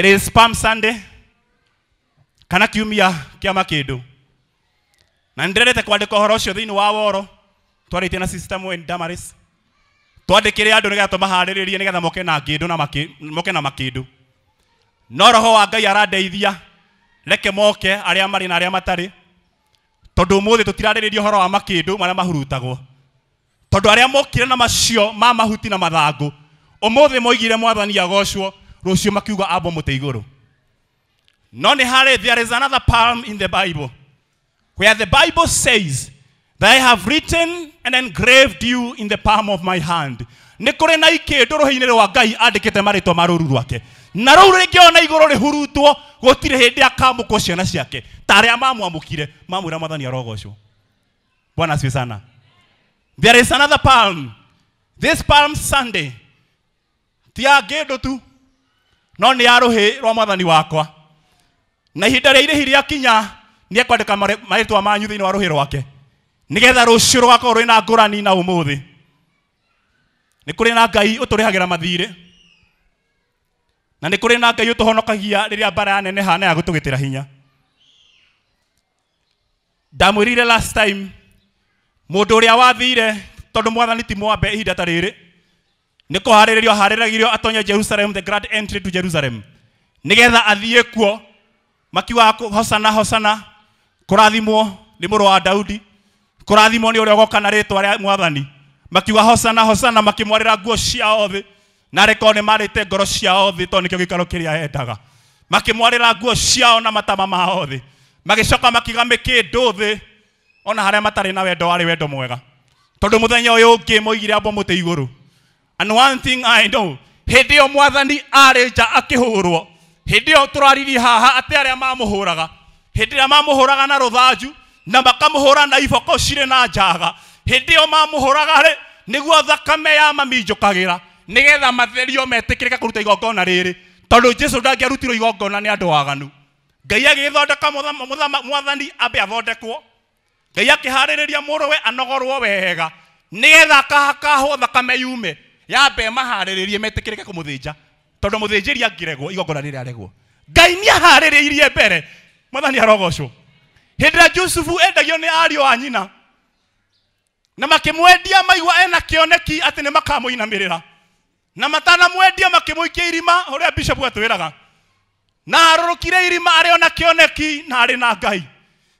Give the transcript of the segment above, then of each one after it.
It is Palm Sunday kana kiumia kia makindu. Na ndirerete kwandika uhoro ucio thiini wa woro twarĩtie na Sister Moen Damaris. Twandĩkĩre andũ nĩgetha tũmaharĩrĩrie nĩgetha moke na ngĩndũ na moke na makĩndũ. No roho wa Ngai arandeithia reke moke arĩa marĩ na arĩa matarĩ, tondũ ũmũthĩ tũtirarĩrĩria ũhoro wa makĩndũ marĩa mahurutagwo, tondũ arĩa mokire na macio ma mahuti na mathangũ ũmũthĩ moigire mwathani agocwo, rũciũ makiuga ambo mũtĩ igũrũ. No nĩ harĩ, there is another palm in the Bible where the Bible says that I have written and engraved you in the palm of my hand. Nĩ kũrĩ na ikĩndũ rũhĩ-inĩ rwa Ngai andĩkĩte marĩtwa ma rũũru rwake, na rũu rĩngĩona igũrũ rĩhurutwo gũtirĩ hĩndĩ akamũkwo ciana ciake ta arĩa mamwamũkire mamwĩra mwathani arogocwo. Bwana asifiwe sana. There is another palm. This Palm Sunday ti ya ngĩndũ tu, no nĩ ya rũhĩ rwa mwathani wakwa. Na ihinda rĩa irĩhi rĩakinya nĩ ekwandĩka marĩtwa manyu thĩinĩ wa rũhĩ rwake, nĩgetha rũciũ rũgakorwo rwĩna ngũrani na ũmũthĩ. Nĩ kũrĩ na Ngai ũtũrĩhagĩra mathirĩ, na nĩ kũrĩ na Ngai ũtũhonokagia rĩrĩa mbara yaneneha na ya gũtũgitĩra hinya. Ndamwĩrire last time mũndũ ũrĩa wathire, tondũ mwathani ti mwambe ihinda ta rĩrĩ, nĩ kũharĩrĩrio harĩragĩrio atonye Jerusalem, the grand entry to Jerusalem, nĩgetha athiĩ kuo makiuga hosana hosana, kũrathimwo nĩ mũrũ wa Daudi, kũrathimwo nĩ ũrĩa ũgoka na rĩtwa rĩa mwathani. Makiuga hosana hosana, makĩmwarĩra nguo ciao thĩ, na arĩ korwo nĩ marĩte ngoro ciao thĩ, tondũ nĩkĩo gĩikaro kĩrĩa endaga. Makĩmwarĩra nguo ciao na matama mao thĩ, magĩcoka makiga mĩkĩndũ thĩ, ona harĩa matarĩ na wendo warĩ wendo mwega, tondũ mũthenya ũyũ ũngĩ moigire ambo mũtĩ igũrũ. And one thing I know, hĩndĩ ĩyo mwathani arĩ nja akĩhũrwo, hĩndĩ ĩyo tũraririe haha atĩ arĩa mamũhũraga, hĩndĩ ĩrĩa mamũhũraga na rũthanju na makamũhũra na iboko cirĩ na njaga, hĩndĩ ĩyo mamũhũraga rĩ, nĩguo thakame ya maminjũkagĩra nĩgetha matherio metĩkĩrĩke kũruta igongona rĩrĩ, tondũ Jesu ndangĩarutirwo igongona nĩ andũ aganu. Ngai agĩthondeka mwathani ambe athondekwo, Ngai akĩharĩrĩria mũrũwe anogorwo wega nĩgetha akahakahwo thakame yume, yambe maharĩrĩrie metĩkĩrĩke kũmũthĩnja, tondũ mũthĩnjĩri angĩregwo igongona rĩrĩa aregwo. Ngai nĩaharĩrĩirie mbere, mwathani arogocwo. Hĩndĩ ĩrĩa Jusufu endagio nĩ ariũ a nyina na makĩmwendia, maigua ena kĩoneki atĩ nĩ makamũinamĩrĩra, na matanamwendia makĩmũikia irima ũrĩa bishop atwĩraga, na arũrũkire irima arĩ ona kĩoneki na arĩ na Ngai,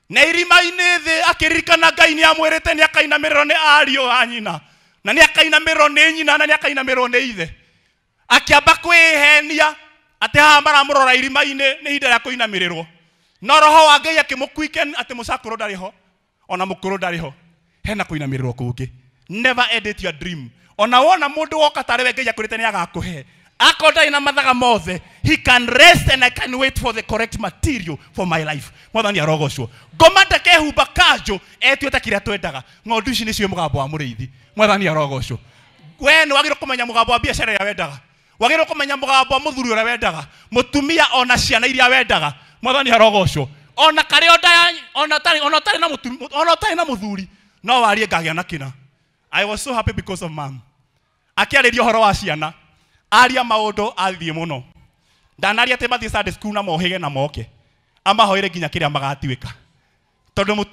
na irima-inĩ thĩ akĩririkana Ngai nĩ amwĩrĩte nĩ akainamĩrĩrwo nĩ ariũ a nyina, na nĩ akainamĩrĩrwo nĩ nyina, na nĩ akainamĩrĩrwo nĩ ithe. Akĩamba kwĩhenia atĩ haha maramũrora irima-inĩ nĩ ihinda rĩa kũinamĩrĩrwo, no roho wa Ngai akĩmũquicken atĩ mũcakũrũ ndarĩ ho ona mũkũrũ ndarĩ ho, hena kũinamĩrĩrwo kũngĩ. Never edit your dream. Ona wona mũndũ woka tarĩ we Ngai akwĩrĩte nĩ agakũhe, akorwo ndarĩ na mathaga mothe, he can rest and I can wait for the correct material for my life. Mwathani arogocwo. Ngoma ndakehumba kanjũ etuĩte kĩrĩa twendaga. Ng'ondu ici nĩcio mũgambo wa mũrĩithi. Mwathani arogocwo. We nĩ wagĩrĩirwo kũmenya mũgambo wa biacara ĩrĩa wendaga, wagĩrĩirwo kũmenya mũgambo wa mũthuri ũrĩa wendaga, mũtumia ona ciana iria wendaga. Mwathani arogocwo. Ona karĩ o nda ya, ona ũtarĩ, ona ũtarĩ na mũtum-, ona ũtarĩ na mũthuri, no warie ngagĩa na kĩna. I was so happy because of mom. Akĩarĩria ũhoro wa ciana, aria maũndũ athiĩ mũno. Ndanaria atĩ mathiĩ Sunday school na mohĩge na moke, amahoere nginya kĩrĩa magatuĩka. Tondũ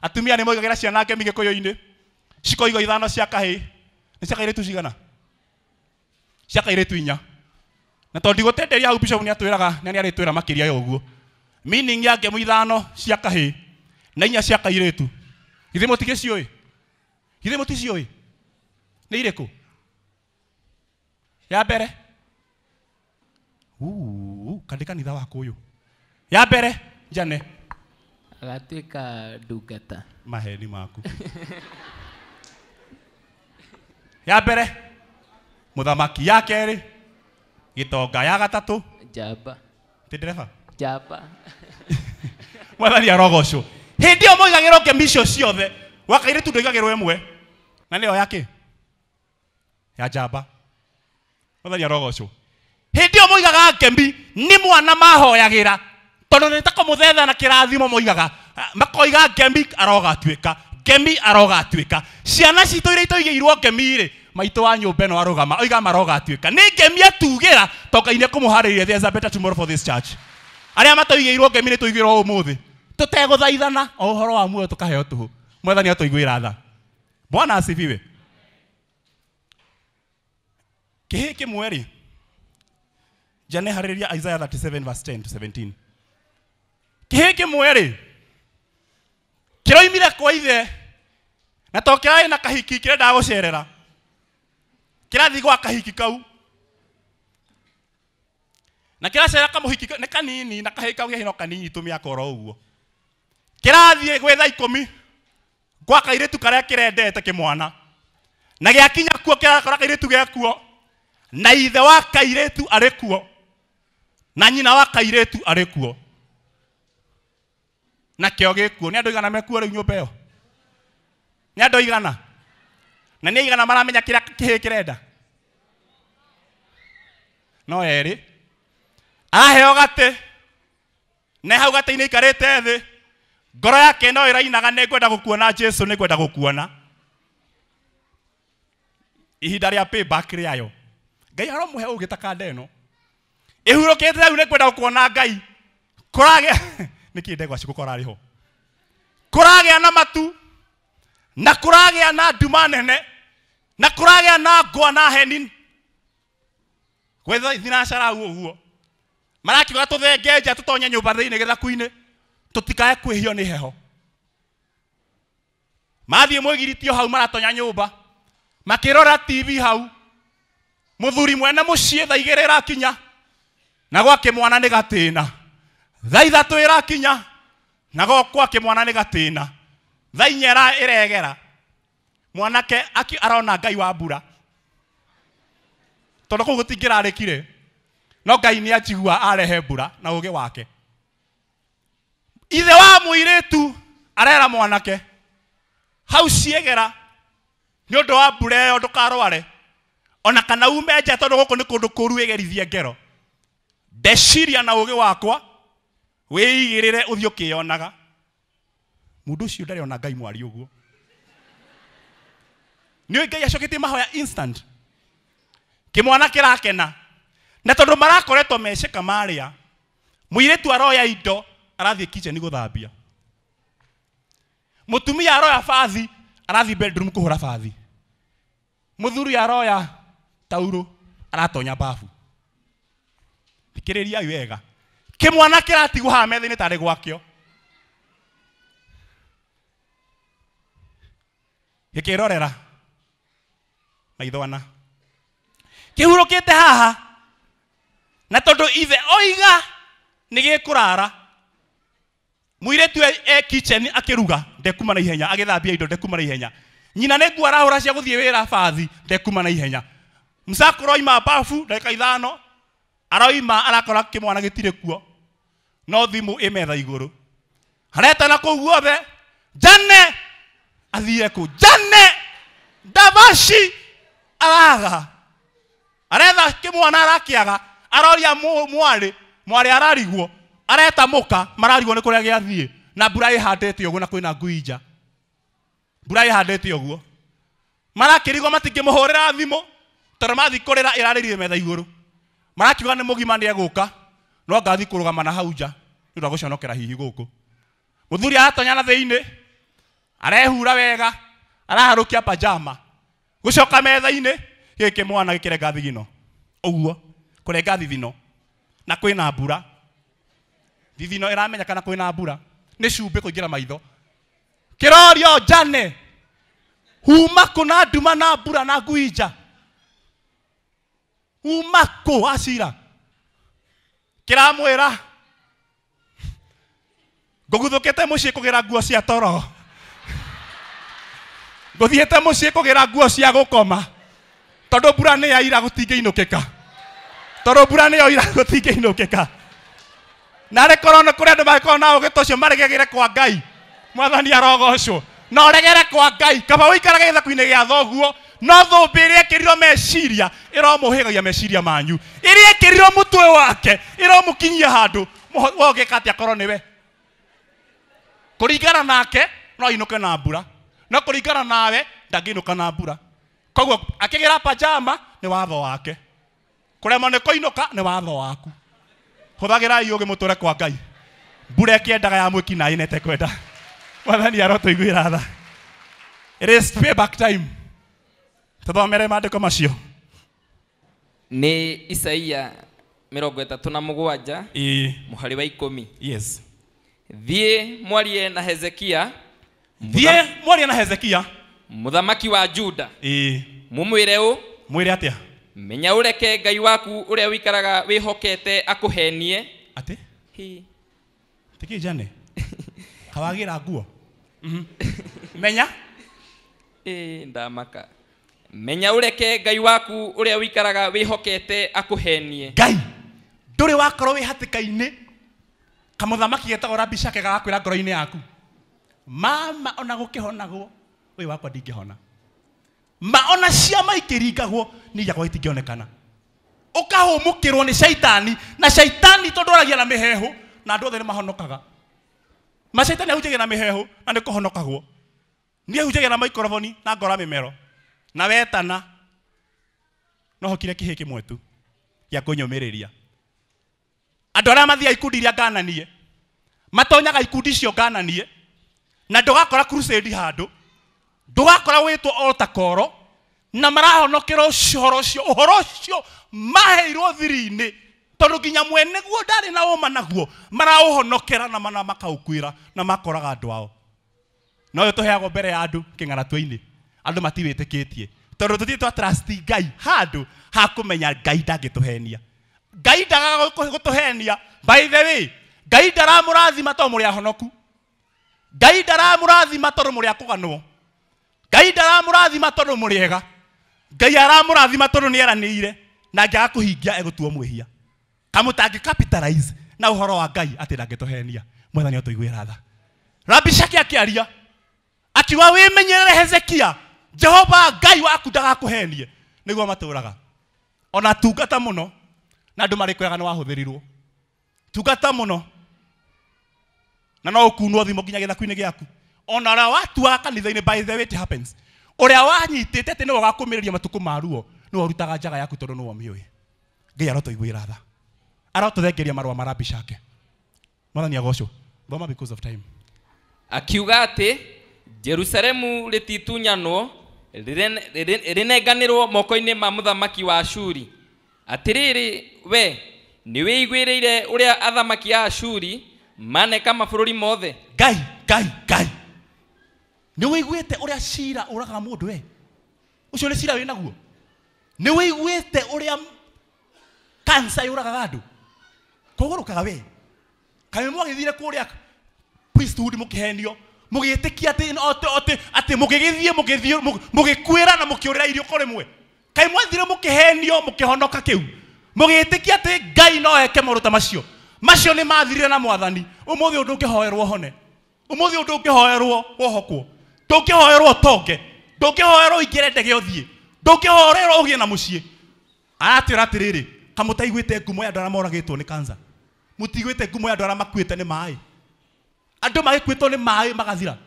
atumia nĩ moigagĩra ciana ngemi Gĩkũyũ-inĩ, cikoigo ithano cia kahĩĩ, nĩ cia kairĩtu cigana? Cia kairĩtu inya. Na tondũ ndigũtenderia hau, bishop nĩ atwĩraga, na nĩ arĩtwĩra makĩria ya ũguo. Meaning ya ngemu ithano cia kahĩĩ na inya cia kairĩtu. Githĩ mũtigĩciũĩ? Githĩ mũticiũĩ? Nĩ irĩkũ? Ya mbere. Uu, kandĩ kanitha waku ũyũ. Ya mbere, Jane. Agatuĩka ndungata. Maheni maku. Ya mbere, mũthamaki. Ya kerĩ, gĩtonga. Ya gatatũ, Njamba. Ti ndereba? Njamba. Mwathani arogocwo. Hĩndĩ ĩyo moigagĩrwo ngemi icio ciothe, wa kairĩtu ndũigagĩrwo ĩmwe. Na nĩyo ya kĩ? Ya njamba. Mwathani arogocwo. Hĩndĩ ĩyo moigaga ngemi nĩ mwana mahoyagĩra, tondũ nĩ ta kũmũthetha na kĩrathimo moigaga. Makoiga ngemi arogatuĩka, ngemi arogatuĩka. Ciana citũ iria itoigĩirwo ngemi rĩ, Maitũ wa nyũmba ĩno arũgama oiga marogatuĩka nĩ ngemi atugĩra to Ngai nĩ ekũmũharĩrĩria. There's a better tomorrow for this church. Arĩa matoigĩirwo ngemi nĩ tũigĩrwo ũmũthĩ tũtegũthaithana o ũhoro wa muoyo tũkaheo tũhũ. Mwathani atũiguĩra tha. Bwana asifiwe. Kĩhĩ kĩmwe rĩ, jane harĩrĩria Isaiah 37 verse 10 to 17. Kĩhĩ kĩmwe rĩ kĩroimire kwa ithe na to kĩrarĩ na kahiki kĩrendaga gũcerera, kĩrathiĩ gwa kahiki kau na kĩracera kamũhiki nĩ kanini na kahiki kau gĩahi no kanini tũmĩaka oro ũguo. Kĩrathiĩ gwĩ thaa 10 gwa kairĩtu karĩa kĩrendete kĩmwana, na gĩakinya kuo kĩrakora kairĩtu gekuo na ithe wa kairĩtu arĩ kuo na nyina wa kairĩtu arĩ kuo na kĩo gĩkuo. Nĩ andũ igana mekuo rĩu nyũmba ĩyo? Nĩ andũ igana? Na nĩ igana maramenya kĩrĩa kĩhĩ kĩrenda? No erĩ araheo gatĩ, na hau gatĩ-inĩ aikarĩte thĩ, ngoro yake no ĩrainaga, nĩ ngwenda gũkuona Jesu, nĩ ngwenda gũkuona. Ihinda rĩa payback rĩayo Ngai aromũhe ũgĩ ta kanda ĩno ĩhurũkĩte rĩu, nĩ ngwenda gũkuona Ngai. Kũragĩa nĩkĩ ndegwa cigũkora arĩ ho, kũragĩa na matu na kũragĩa na nduma nene na kũragĩa na ngwa na heni gwetha thinacara ũguo marakiuga tũthenge nja tũtonye nyũmba thĩinĩ gĩthaku-inĩ tũtikae kwĩhio nĩ heho. Mathiĩ mwĩgiritio hau maratonya nyũmba makĩrora TV hau, mũthuri mwene mũciĩ thaa 2 ĩrakinya na gwa kĩmwana nĩ gatĩna, thaa 3 ĩrakinya na gwa kĩmwana nĩ gatĩna, thaa 4 ĩregera mwanake arona Ngai wa mbura tondũ kũu gũtingĩrarĩkire, no Ngai nĩ anjigua arehe mbura na ũgĩ wake. Ithe wa mũirĩtu arera mwanake hau ciegera nĩ ũndũ wa mbura ĩyo ndũkarware ona kana ume nja tondũ gũkũ nĩ kũndũ kũru wĩgerithie ngero. Ndeciria na ũgĩ wakwa wĩigĩrĩre ũthiĩ ũkĩyonaga. Mũndũ ũcio ndarĩ ona Ngai mwari ũguo. Nĩ Ngai acoketie mahoya instant. Kĩmwana kĩrakena na tondũ marakoretwo meceka marĩa, mũirĩtu aroya indo arathiĩ kitchen gũthambia, mũtumia aroya bathi arathiĩ bedroom kũhũra bathi, mũthuri aroya tauro aratonya bafu. Thikĩrĩriai wega, kĩmwana kĩratigwo haha metha-inĩ tarĩ gwakĩo gĩkĩrorera maitho ana kĩhurũkĩte haha, na tondũ ithe oiga nĩ gĩkũrara, mũirĩtu e kitchen akĩruga ndekuma na ihenya, agĩthambia indo ndekuma na ihenya, nyina nĩ nguo arahũra cia gũthiĩ wĩra bathi ndekuma na ihenya, mũcakũro oima bafu ndagĩka 5 aroima arakora kĩmwana gĩtirĩ kuo, no thimũ ĩ metha igũrũ aretana kũu guothe, Jane athiire kũ, Jane Ndavaci araga, aretha kĩmwana arakĩaga, aroria mwarĩ, mwarĩ ararigwo, areta mũka mararigwo nĩ kũrĩa gĩathiĩ, na mbura ĩhandĩte ũguo na kwĩna ngui nja, mbura ĩhandĩte ũguo marakĩrigwo matingĩmũhũrĩra thimũ tondũ mathiĩ kũrĩra ĩrarĩrire metha igũrũ, marakiuga nĩ mũgima nĩ egũka no ngathiĩ kũrũgama na hau nja nĩ ũndũ wa gũconokera hihi gũkũ. Mũthuri aratonya na thĩinĩ arehura wega araharũkia pajama gũcoka metha-inĩ gĩkĩ mwana gĩkĩrenga thigino ũguo kũrenga thithino na kwĩna mbura, thithino ĩramenya kana kwĩna mbura nĩ cumbĩ kũingĩra maitho. Kĩrorio Jane huma kũ na nduma na mbura na ngui nja, huma kũ acira? Kĩramwĩra ngũguthũkĩte mũciĩ kũgĩra nguo cia toro, ngũthiĩte mũciĩ kũgĩra nguo cia gũkoma tondũ mbura nĩ yaira gũtingĩinũkĩka, tondũ mbura nĩ yaira gũtingĩinũkĩka. Na arĩ korwo nĩ kũrĩ andũ mangĩkorwo na ũgĩ ta ũcio maregegere kwa Ngai, Mwathani arogocwo, na ũregere kwa Ngai kaba ũikarage gĩthaku-inĩ gĩa thoguo, no thũmbĩ ĩrĩa ĩkĩrirwo meciria ĩromũhĩgagia meciria manyu, ĩrĩa ĩkĩrirwo mũtwe wake ĩromũkinyia handũ. We ũngĩka atĩa korwo nĩwe? Kũringana nake no ainũke na mbura, no kũringana nawe ndangĩinũka na mbura. Koguo akĩgĩra pajama nĩ watho wake. Kũremwo nĩ kũinũka nĩ watho waku. Hũthagĩrai ũũgĩ mũtũre kwa Ngai. Mbura ĩkĩendaga ya mwĩki naĩ na ĩtekwenda. Mwathani arotũiguĩra tha. It is payback time. Tũthomere maandĩko macio. Nĩ Isaia 37 Ĩĩ. mũhari wa 10. Yes. Thiĩ mwarie na Hezekia. Thiĩ mwarie na Hezekia. Mũthamaki wa Juda. Ĩĩ. Mũmwĩre ũũ. Mwĩre atĩa? Menya ũreke Ngai waku ũrĩa wĩikaraga wĩhokete akũhenie. Atĩ? Hi. Tĩkĩ jane? Kawagĩra nguo. Menya? Ĩĩ ndamaka. Menya ũreke Ngai waku ũrĩa wĩikaraga wĩhokete akũhenie. Ngai ndũrĩ wakorwo wĩ hatĩka-inĩ kamũthamaki getagwo Rabishake gagakwĩra ngoro-inĩ yaku mama ona gũkĩhonagwo ũyũ wakwa ndingĩhona, ma ona ciama ikĩringagwo niĩ iakwa itingĩonekana. Ũkahũmũkĩrwo nĩ caitani na caitani tondũ aragia na mĩheehũ na andũ othe nĩ mahonokaga. Ma caitani ahunjagia na mĩheehũ na nĩ kũhonokagwo. Niĩ ahunjagia na maikoroboni na ngora mĩmero na wetana no hokire kĩhĩ kĩmwe tu gĩa kũnyũmĩrĩria. Andũ arĩa mathiaga ikundi iria ngananie matonyaga ikundi icio ngananie na ndũgakora crusade handũ, ndũgakora wĩtwo altar call na marahonokera ũhoro ũcio, ũhoro ũcio maheirwo thiri-inĩ tondũ nginya mwene guo ndarĩ na ũma naguo maraũhonokera na mana makaũkuĩra na makoraga andũ ao. No ũyũ tũheagwo mbere ya andũ kĩng'aratũ-inĩ andũ matiwĩtĩkĩtie tondũ tũtirĩ twa trust Ngai handũ ha kũmenya Ngai ndangĩtũhenia. Ngai ndagaga gũtũhenia. By the way, Ngai ndaramũrathima tondũ mũrĩ ahonoku. Ngai ndaramũrathima tondũ mũrĩ akũganwo. Ngai ndaramũrathima tondũ mũrĩ ega. Ngai aramũrathima tondũ nĩ eranĩire na angĩaga kũhingia egũtuo mwĩhia. Kamũtangĩ capitalize na ũhoro wa Ngai atĩ ndangĩtũhenia. Mwathani atũiguĩra tha. Rabishake akĩaria akiuga wĩmenyerere Hezekia, Jehova Ngai waku ndagakũhenie. Nĩguo matũraga. Ona tungata mũno na andũ marĩ kwega nĩ wahũthĩrirwo. Tungata mũno na no ũkunwo thimũ nginya gĩthaku-inĩ gĩaku. Ona ũrĩa watuaga kanitha-inĩ, by the way it happens, ũrĩa wanyitĩte atĩ nĩwe ũgakũmĩrĩria matukũ ma ruo nĩwe ũrutaga njaga yaku tondũ nĩwe ũmĩũĩ. Ngai arotũiguĩra tha. Arotũthengeria marũa ma Rabishake. Mwathani agocwo. Thoma because of time. Akiuga atĩ Jerusalemu rĩtitunyanwo rĩnenganĩrwo moko-inĩ ma mũthamaki wa Ashuri. Atĩrĩrĩ we nĩwĩiguĩrĩire ũrĩa athamaki a Ashuri maneka mabũrũri mothe. Ngai Ngai Ngai nĩ wĩiguĩte ũrĩa cira ũragaga mũndũ we? Ũcio nĩ cira wĩnaguo? Nĩ wĩiguĩte ũrĩa kansa yũragaga andũ? Kũgũrũkaga we. Kaĩ mwagĩthire kũrĩa priesthood mũkĩhenio mũgĩtĩkia atĩ atĩ mũgĩgĩthiĩ mũgĩthiĩ mũgĩkuĩra na mũkĩũrĩra irio ko rĩmwe. Kaĩ mwathire mũkĩhenio mũkĩhonoka kĩu mũgĩtĩkia atĩ Ngai no eke maũndũ ta macio. Macio nĩ mathirire na Mwathani. Ũmũthĩ ũndũ ũngĩhoerwo hone, ũmũthĩ ũndũ ũngĩhoerwo wohokwo, ndũngĩhoerwo ũtonge, ndũngĩhoerwo ũingĩre ndege ũthiĩ, ndũngĩhoerwo ũgĩe na mũciĩ. Aratwĩra atĩrĩrĩ, kamũtaiguĩte ngumo ya andũ arĩa moragĩtwo nĩ cancer, mũtiguĩte ngumo ya andũ arĩa makuĩte nĩ maĩ, andũ magĩkuĩtwo nĩ maĩ magathira.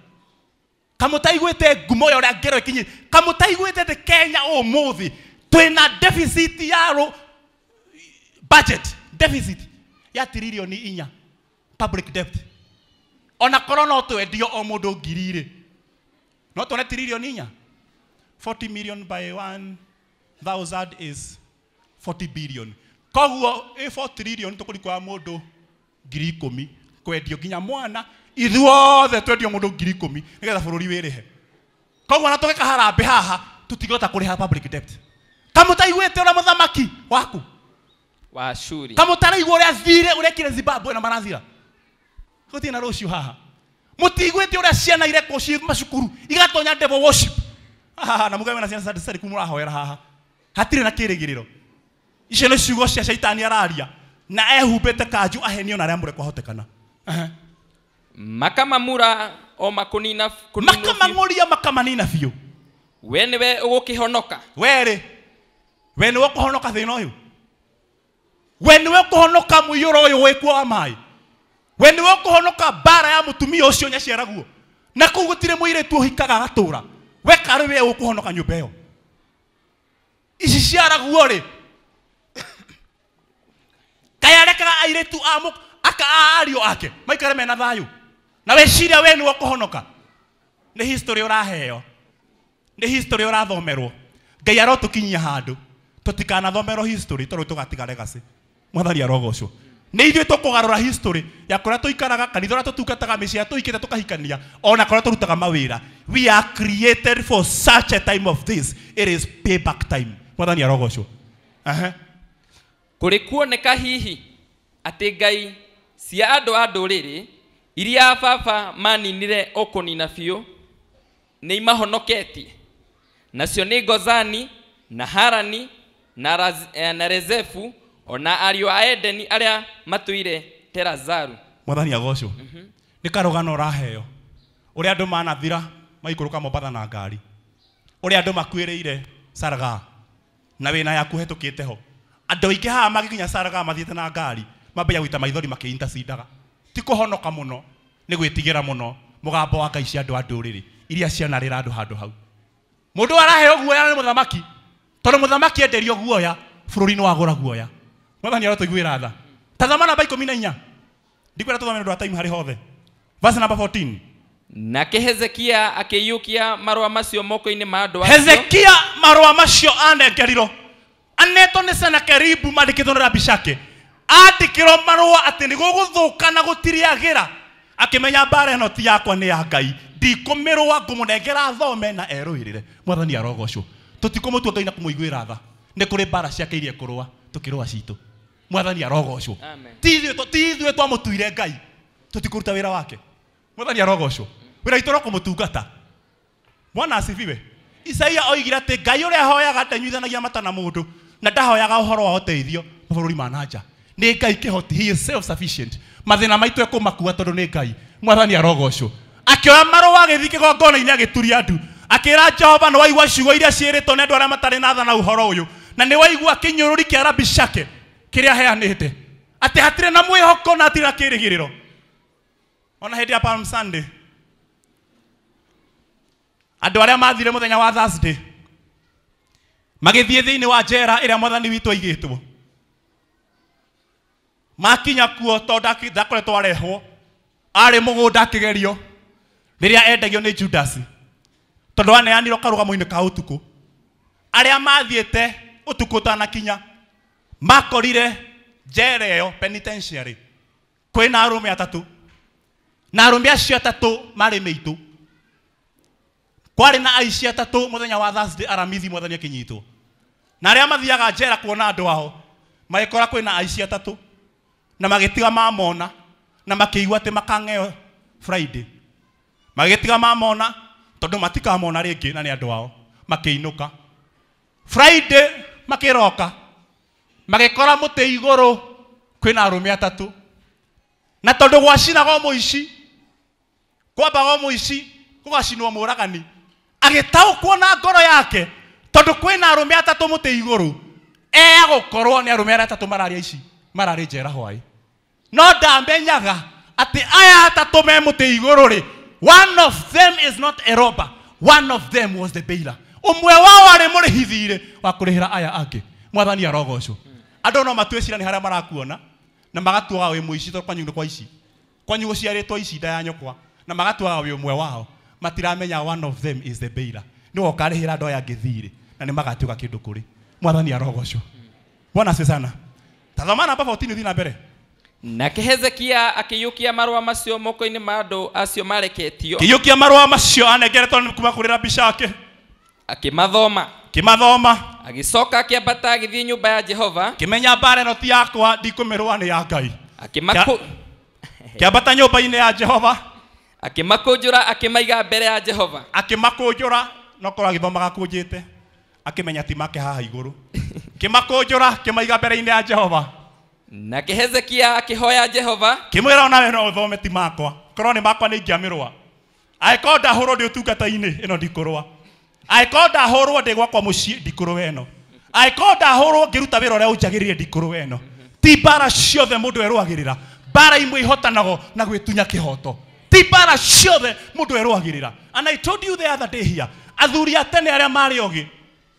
Kamũtaiguĩte ngumo ya ũrĩa ngero ĩkinyĩte, kamũtaiguĩte atĩ Kenya ũmũthĩ twĩna deficit ya budget, deficit ya tiririoni 4 public debt. Ona korwo no twendio o mũndũ ngiri rĩ, no tuone tiririoni 4. 40 million by 1000 is 40 billion. Koguo ĩ 4 trillion tũkũrikwa mũndũ 10,000 kwendio nginya mwana ithuothe twendio mũndũ 10,000 nĩgetha bũrũri wĩrĩhe. Koguo ona tũgĩka harambĩ haha tũtingĩhota kũrĩha public debt. Kamũtaiguĩte ũrĩa mũthamaki waku wa Ashuri, kamũtaraigua ũrĩa thire ũrekire Zimbabwe na marathira gũtirĩ na rũciũ haha. Mũtiguĩte ũrĩa ciana irekwo ciĩ macukuru igatonya devil worship haha na mũgawe na ciana cia mũrahoera haha hatirĩ na kĩrĩgĩrĩro. Icio nĩ ciugo cia caitani araria na ehumbĩte kanju ahenio na arĩa mũre kwahotekana. Makamamura o makunina makamang'ũria makamanina biũ. We nĩwe ũgũkĩhonoka. Werĩ we nĩwe ũkũhonoka thĩna ũyũ, we nĩwe ũkũhonoka mũiyũro ũyũ wĩkuo wa maĩ, we nĩwe ũkũhonoka mbara ya mũtumia ũcio nyaciaraguo na kũu gũtirĩ mũirĩtu ũhikaga agatũra. We karĩ we ũkũhonoka nyũmba ĩyo. Ici ciaraguo rĩ kaĩ arekaga airĩtu aka ariũ ake maikare mena thayũ na weciria we nĩwe ũkũhonoka. Nĩ history ũraheo, nĩ history ũrathomerwo. Ngai arotũkinyia handũ tũtikanathomerwo history tondũ tũgatiga legacy. Mwathani arogocwo. Nĩ ithuĩ tũkũgarũra history ya kũrĩa tũikaraga, kanitha ũrĩa tũtungataga, mĩciĩ ĩrĩa tũikĩte tũkahikania, ona kũrĩa tũrutaga mawĩra. We are created for such a time of this. It is payback time. Mwathani arogocwo. Kũrĩ kuoneka hihi atĩ ngai cia andũ a ndũrĩrĩ iria baba maninire o kũnina biũ nĩ imahonoketie, nacio nĩ Gozani na Harani na Rezefu ona ariũ a Edeni arĩa matũire Terazaru. Mwathani agocwo. Nĩ karũgano ũraheo ũrĩa andũ manathira maikũrũka Mombatha na ngari, ũrĩa andũ makuĩrĩire Sarga na wĩna yaku hetũkĩte ho. Andũ aingĩ haha magĩkinya Sarga mathiĩte na ngari mambia gũita maithori makĩintacindaga. Ti kũhonoka mũno, nĩ gwĩtigĩra mũno mũgambo wa ngai cia andũ a ndũrĩrĩ iria cianarĩra andũ handũ hau. Mũndũ araheo guoya nĩ mũthamaki, tondũ mũthamaki enderio guoya bũrũri nĩ wagũra guoya. Mwathani arotũiguĩra tha. Tathoma namba 14. Ndikwenda tũthome nĩ ũndũ wa time harĩ hothe. Verse number 14. Nake Hezekia akĩiyũkia marũa macio moko-inĩ ma andũ acio. Hezekia marũa macio anengerirwo anetwo nĩ Senakeribu mandĩkĩtwo nĩ Rabishake. Andĩkĩrwo marũa atĩ nĩ gũgũthũka na gũtirĩagĩra. Akĩmenya mbara ĩno ti yakwa nĩ ya Ngai, ndikũmĩrũa, ngũmũnengera athome na erũĩrĩre. Mwathani arogocwo. Tũtikũmũtua Ngai na kũmũiguĩra tha. Nĩ kũrĩ mbara ciake iria ekũrũa, tũkĩrũa citũ. Mwathani arogocwo. Ti ithuĩ twamũtuire Ngai, tũtikũruta wĩra wake. Mwathani arogocwo. Wĩra witũ no kũmũtungata. Mwana asifiwe. Isaia oigire atĩ Ngai ũrĩa ahoyaga ndanyuithanagia mata na mũndũ na ndahoyaga ũhoro wa ũteithio mabũrũri ma na nja. Nĩ Ngai kĩhoti, he is self sufficient. Mathĩna maitũ ekũmakua tondũ nĩ Ngai. Mwathani arogocwo. Akĩoya marũa agĩthiĩ kĩgongona-inĩ agĩturia ndu. Akĩra Jehova, nĩ waigua ciugo iria ciĩrĩtwo nĩ andũ arĩa matarĩ na tha na ũhoro ũyũ, na nĩ waigua kĩnyũrũri kĩa Rabishake kĩrĩa aheanĩte atĩ hatirĩ na mwĩhoko na hatirĩ na kĩĩrĩgĩrĩro. Ona hĩndĩ ya Palm Sunday, andũ arĩa mathire mũthenya wa Thursday magĩthiĩ thĩinĩ wa njera ĩrĩa mwathani witũ aigĩtwo, makinya kuo tondũ ndakoretwo arehwo, arĩ mũgũnda akĩgerio rĩrĩa endagio nĩ Judas, tondũ aneanirwo karũgamo-inĩ ka ũtukũ. Arĩa mathiĩte ũtukũ ũtanakinya makorire njera ĩyo penitentiary kwĩna arũme atatũ, na arũme acio atatũ marĩ mĩitũ. Kwarĩ na aici atatũ mũthenya wa Thursday aramithi mwathani akĩnyitwo, na arĩa mathiaga njera kuona andũ ao magĩkora kwĩna aici atatũ, na magĩtiga mamona na makĩigua atĩ makang'eo Friday. Magĩtiga mamona tondũ matikamona rĩngĩ na nĩ andũ ao, makĩinũka. Friday makĩroka magĩkora mũtĩ igũrũ kwĩna arũme atatũ, na tondũ gwacinagwo mũici, kwambagwo mũici gũgacinwo mũragani, agĩtaũkwo na ngoro yake tondũ kwĩna arũme atatũ mũtĩ igũrũ, egũkorwo nĩ arũme arĩa atatũ mararĩ aici mararĩ njera hwaĩ. No ndamenyaga atĩ aya atatũ me mũtĩ igũrũ rĩ, one of them is not a robber, one of them was the bailer. Ũmwe wao arĩ mũrĩhi thirĩ wa kũrĩhĩra aya angĩ. Mwathani arogocwo. Andũ no matue cira nĩ harĩa marakuona na magatuaga wĩ mũici tondũ kwanyu nĩ kwa ici, kwanyu gũciarĩtwo ici nda ya nyũkwa, na magatuaga wĩ ũmwe wao. Matiramenya one of them is the bailer. Nĩwe ũkarĩhĩra andũ aya angĩ thirĩ na nĩ magatuĩka kĩndũ kũrĩ. Mwathani arogocwo. Bwana asifiwe sana. Tathoma namba 14 ũthiĩ na mbere. Nake Hezekia akĩiyũkia marũa macio moko-inĩ ma andũ acio mareketio. Kĩiyũkia marũa macio anengeretwo nĩ kuma kũrĩ Rabishake. Akĩmathoma. Kĩmathoma. Agĩcoka akĩambata agĩthiĩ nyũmba ya Jehova. Kĩmenya mbara ĩno ti yakwa, ndikũmĩrũa nĩ ya Ngai. Kĩambata nyũmba-inĩ ya Jehova. Akĩmakũnjũra akĩmaiga mbere ya Jehova. Akĩmakũnjũra, no korwo agĩthomaga akũnjĩte, akĩmenya ti make haha igũrũ. Kĩmakũnjũra kĩmaiga mbere-inĩ ya Jehova. Nake Hezekia akĩhoya Jehova. Kĩmwĩra onawe no ũthome ti makwa, korwo nĩ makwa nĩ ingĩamĩrũa. Angĩkorwo ndahũrwo ndĩ ũtungata-inĩ ĩno ndikũrũa. Angĩkorwo ndahũrwo ndĩ gwakwa mũciĩ ndikũrũa ĩno. Angĩkorwo ndahũrwo ngĩruta wĩra ũrĩa ũnjagĩrĩire ndikũrũa ĩno. Ti mbara ciothe mũndũ erũagĩrĩra, mbara imwe ihotanagwo na gwĩtunya kĩhoto. Ti mbara ciothe mũndũ erũagĩrĩra. And I told you the other day here, athuri a tene arĩa marĩ ogĩ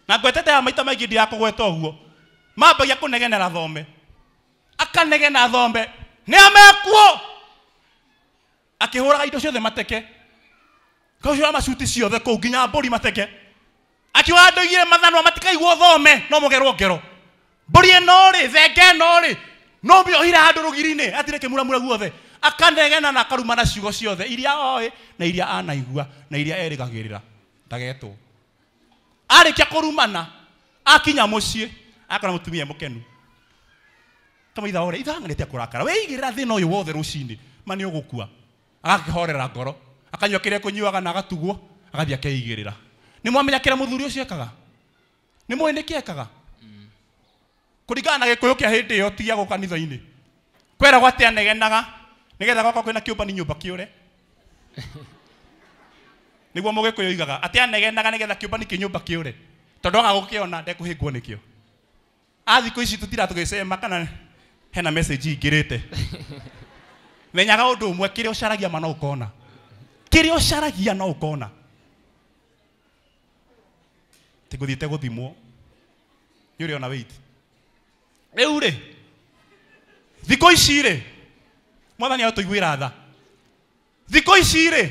Na ngwetete ya maita maingĩ ndirakũgweta ũguo. Mambagia kũnegenera thome. Akanegena thome. Nĩ amekuo. Akĩhũraga indo ciothe mateke. Kaucio macuti ciothe kũu nginya mbũri mateke. Akiuga ndoigire mathanwa matikaiguo thome no mũgerwo ngero. Mbũri ĩno rĩ, thenge ĩno rĩ, no mĩohire handũ rũgiri-inĩ, atire kĩmuramura guothe. Akanegena na akarumana ciugo ciothe iria oĩ na iria anaigua na iria erĩgagĩrĩra ndagetwo. Arĩkia kũrumana akinya mũciĩ akora mũtumia mũkenu. Kamũitha ore ithanganĩte kũrakara weigĩrĩra thĩna ũyũ wothe rũcinĩ ma nĩ ũgũkua. Agakĩhorera ngoro akanyua kĩrĩa kũnyuaga na agatugwo agathiĩ akeigĩrĩra. Nĩ mwamenya kĩrĩa mũthuri ũcio ekaga? Nĩ mũĩ nĩkĩ ekaga? Kũringana na gĩkũyũ kĩa hĩndĩ ĩyo ti gĩa gũka kanitha-inĩ. Kweragwo atĩ anegenaga nĩgetha gwakwa kwĩna kĩũmbani nyũmba kĩũre. Nĩguo mũgĩkũyũ oigaga atĩ anegenaga nĩgetha kĩũmbani kĩ nyũmba kĩũre. Tondũ aga gũkĩona ndekũhĩngwo nĩkĩo. A thikũ ici tũtira tũgĩcema kana hena message ingĩrĩte. Menyaga ũndũ ũmwe, kĩrĩa ũcaragia ma no ũkona. Kĩrĩa ũcaragia no ũkona. Tigũthiĩte gũthimwo. Nĩ ũrĩona weight. Rĩu rĩ, thikũ ici rĩ, mwathani arotũiguĩra tha. Thikũ ici rĩ,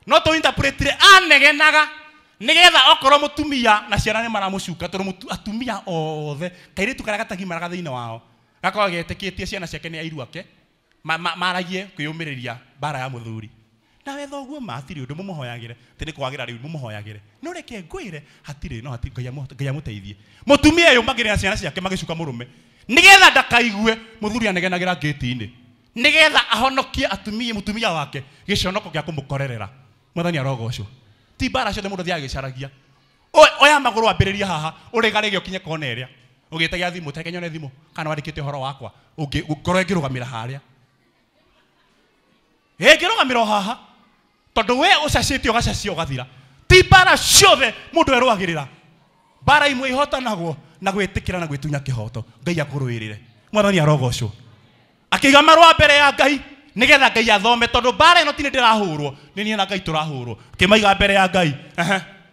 no tũ-interpretire anegenaga nĩgetha okorwo mũtumia na ciana nĩ maramũcuka tondũ atumia othe kairĩtu karĩa gatagimaraga thĩinĩ wao gakoragwo getĩkĩtie ciana ciake nĩ airu ake maragie kwĩyũmĩrĩria mbara ya mũthuri. Nawe thoguo ma hatirĩ ũndũ mũmũhoyagĩre atĩ nĩ kwagĩra rĩu mũmũhoyagĩre. No reke ngwĩre hatirĩ no hatirĩ Ngai amũteithie. Mũtumia eyũmbagĩrĩra ciana ciake magĩcuka mũrũme nĩgetha ndakaigue mũthuri anegenagĩra ngĩti-inĩ nĩgetha ahonokie atumia mũtumia wake gĩconoko gĩa kũmũkorerera. Mwathani arogocwo. Ti mbara ciothe mũndũ athiaga agĩcaragia. Oya magũrũ ambĩrĩria haha ũrĩgarĩge ũkinye kona ĩrĩa ũgĩtagia thimũ teke nyone thimũ kana wandĩkĩte ũhoro wakwa ngorwo ĩngĩrũgamĩra harĩa ĩngĩrũgamĩra o haha tondũ we ũcacĩte ũgacacia ũgathira. Ti mbara ciothe mũndũ erũagĩrĩra. Mbara imwe ihotanagwo na gwĩtĩkĩra na gwĩtunya kĩhoto. Ngai akũrũĩrĩre. Mwathani arogocwo. Akĩiga marũa mbere ya Ngai nĩgetha Ngai athome tondũ mbara ĩno ti nĩ ndĩrahũrwo nĩ niĩ na Ngai tũrahũrwo. Akĩmaiga mbere ya Ngai.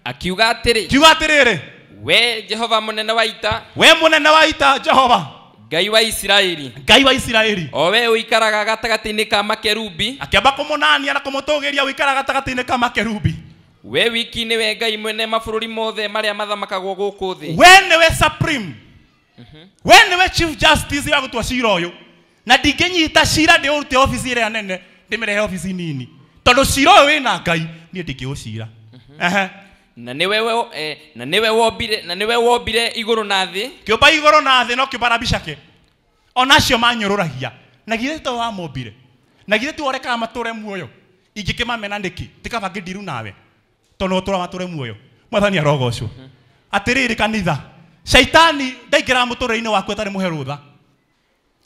Akiuga atĩrĩ, kiuga atĩrĩrĩ, we Jehova mũnene wa ita, we mũnene wa ita Jehova Ngai wa Isiraeli, Ngai wa Isiraeli, o we ũikaraga gatagatĩ-inĩ ka makerubi, akĩamba kũmũnania na kũmũtũgĩria ũikaraga gatagatĩ-inĩ ka makerubi. We wiki nĩwe Ngai mwene mabũrũri mothe marĩa mathamakagwo gũkũ thĩ. We nĩwe supreme. We nĩwe chief justice wa gũtua cira ũyũ. Na ndingĩnyita cira ndĩũrute obici ĩrĩa nene ndĩmĩrehe obici nini. Tondũ cira ũyũ wĩna Ngai niĩ ndingĩũcira. Na nĩwe wombire igũrũ na thĩ. Kĩũmba igũrũ na thĩ no kĩũmba Rabishake. Onacio manyũrũragia. Na githĩ to wamombire. Na githĩ ti worekaga matũre muoyo. Ingĩkĩmamena nĩkĩ? Ti kaba ngĩndiru nawe. Tondũ ũtũra matũre muoyo. Mwathani arogocwo. Atĩrĩrĩ kanitha, caitani ndaingĩraga mũtũrĩre-inĩ waku atarĩ mũhe rũtha.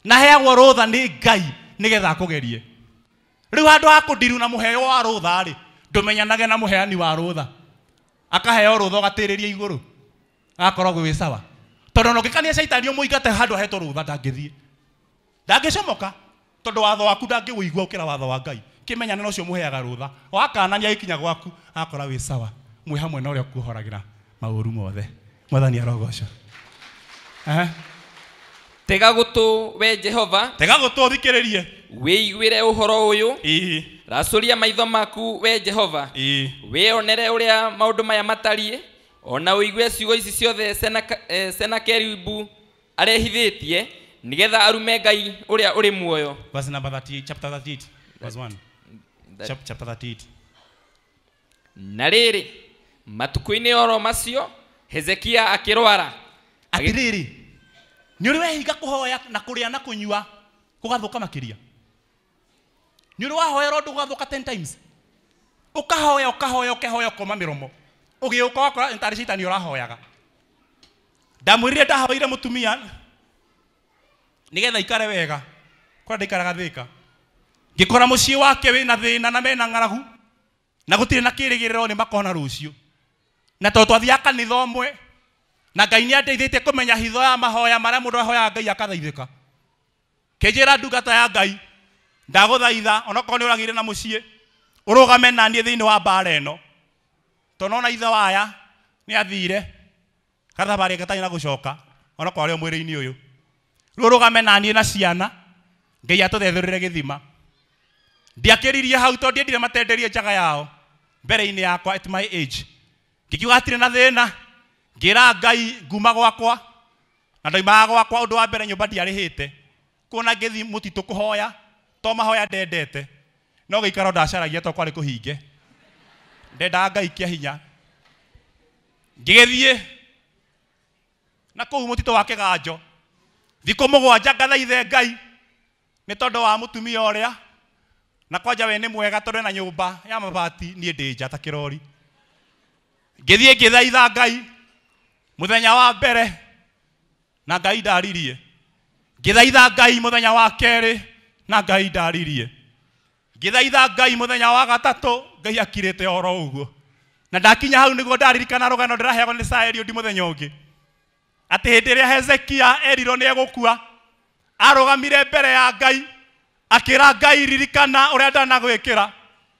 Na heagwo rũtha nĩ Ngai nĩgetha akũgerie. Rĩu handũ ha kũndiru na mũheo wa rũtha rĩ, ndũmenyanage na mũheani wa rũtha. Akaheo rũtha ũgatĩrĩria igũrũ. Agakorwo gwĩ sawa. Tondũ ona ũngĩkania caitani ũmũingate handũ ahetwo rũtha ndangĩthiĩ. Ndangĩcomoka tondũ watho waku ndangĩũigua ũkĩra watho wa Ngai. Kĩmenyane na ũcio mũheaga rũtha. Wakanania gĩkinya gwaku akora wĩ sawa. Mwĩ hamwe na ũrĩa ũkuohoragĩra maũru mothe. Mwathani arogocwo. Tega gũtũ we Jehova, tega gũtũ ũthikĩrĩrie. Wĩiguĩre ũhoro ũyũ. Racũria maitho maku we Jehova. Wĩonere ũrĩa maũndũ maya matariĩ, ona ũigue ciugo ici ciothe Senakeribu arehithĩtie nĩgetha arume Ngai ũrĩa ũrĩ muoyo. Verse number 38, chapter 38, verse 1. Chapter 38. Na rĩrĩ, matukũ-inĩ oro macio Hezekia akĩrwara. Atĩrĩrĩ, nĩ ũrĩ wehinga kũhoya na kũrĩa na kũnyua gũgathũka makĩria. Nĩ ũrĩ wahoera ũndũ ũgathũka 10 times. Ũkahoya ũkahoya ũkehoya ũkoma mĩromo. Ũgĩũka wakora nĩ tarĩ caitani ũrahoyaga. Ndamwĩrire ndahoire mũtumia nĩgetha ikare wega. Kũrĩa ndaikaraga Thĩka. Ngĩkora mũciĩ wake wĩna thĩna na mena ng'aragu na gũtirĩ na kĩrĩgĩrĩro nĩ makona rũciũ. Na tondũ twathiaga kanitha ũmwe na Ngai nĩ andeithĩtie kũmenya hitho ya mahoya marĩa mũndũ ahoyaga Ngai akathaithĩka. Kĩnjĩra ndungata ya Ngai, ndagũthaitha onokorwo nĩ ũragĩire na mũciĩ ũrũgame na niĩ thĩinĩ wa mbara ĩno. Tondũ nona ithe waya nĩ athire Gathabarĩ gatarĩ na gũcoka ona kwa arĩa mwĩrĩ-inĩ ũyũ. Rĩu ũrũgame na niĩ na ciana Ngai atũthethũrĩre gĩthima. Ndiakĩririe hau tondũ ndiendire matenderie njaga yao mbere-inĩ yakwa at my age. Ngĩkiuga hatirĩ na thĩna, ngĩra Ngai nguma gwakwa na ndoimaga gwakwa ũndũ wa mbere nyũmba ndiarĩhĩte. Kuona ngĩthiĩ mũtitũ kũhoya to mahoya ndendete no gĩikaro ndacaragia to kwarĩ kũhinge. Ndendaga Ngai kĩa hinya. Ngĩgĩthiĩ na kũu mũtitũ wa Kĩganjo thikũ mũgwanja ngathaithe Ngai nĩ tondũ wa mũtumia ũrĩa na kwanja we nĩ mwega tondũ ena nyũmba ya mabati niĩ ndĩ nja ta kĩrori. Ngĩthiĩ ngĩthaitha Ngai mũthenya wa mbere na Ngai ndaririe. Ngĩthaitha Ngai mũthenya wa kerĩ na Ngai ndaririe. Ngĩthaitha Ngai mũthenya wa gatatũ Ngai akirĩte oro ũguo. Na ndakinya hau nĩguo ndaririkana rũgano ndĩraheagwo nĩ Saeli ũndi mũthenya ũngĩ. Atĩ hĩndĩ ĩrĩa Hezekia erirwo nĩ egũkua arũgamire mbere ya Ngai akĩra Ngai ririkana ũrĩa ndanagwĩkĩra.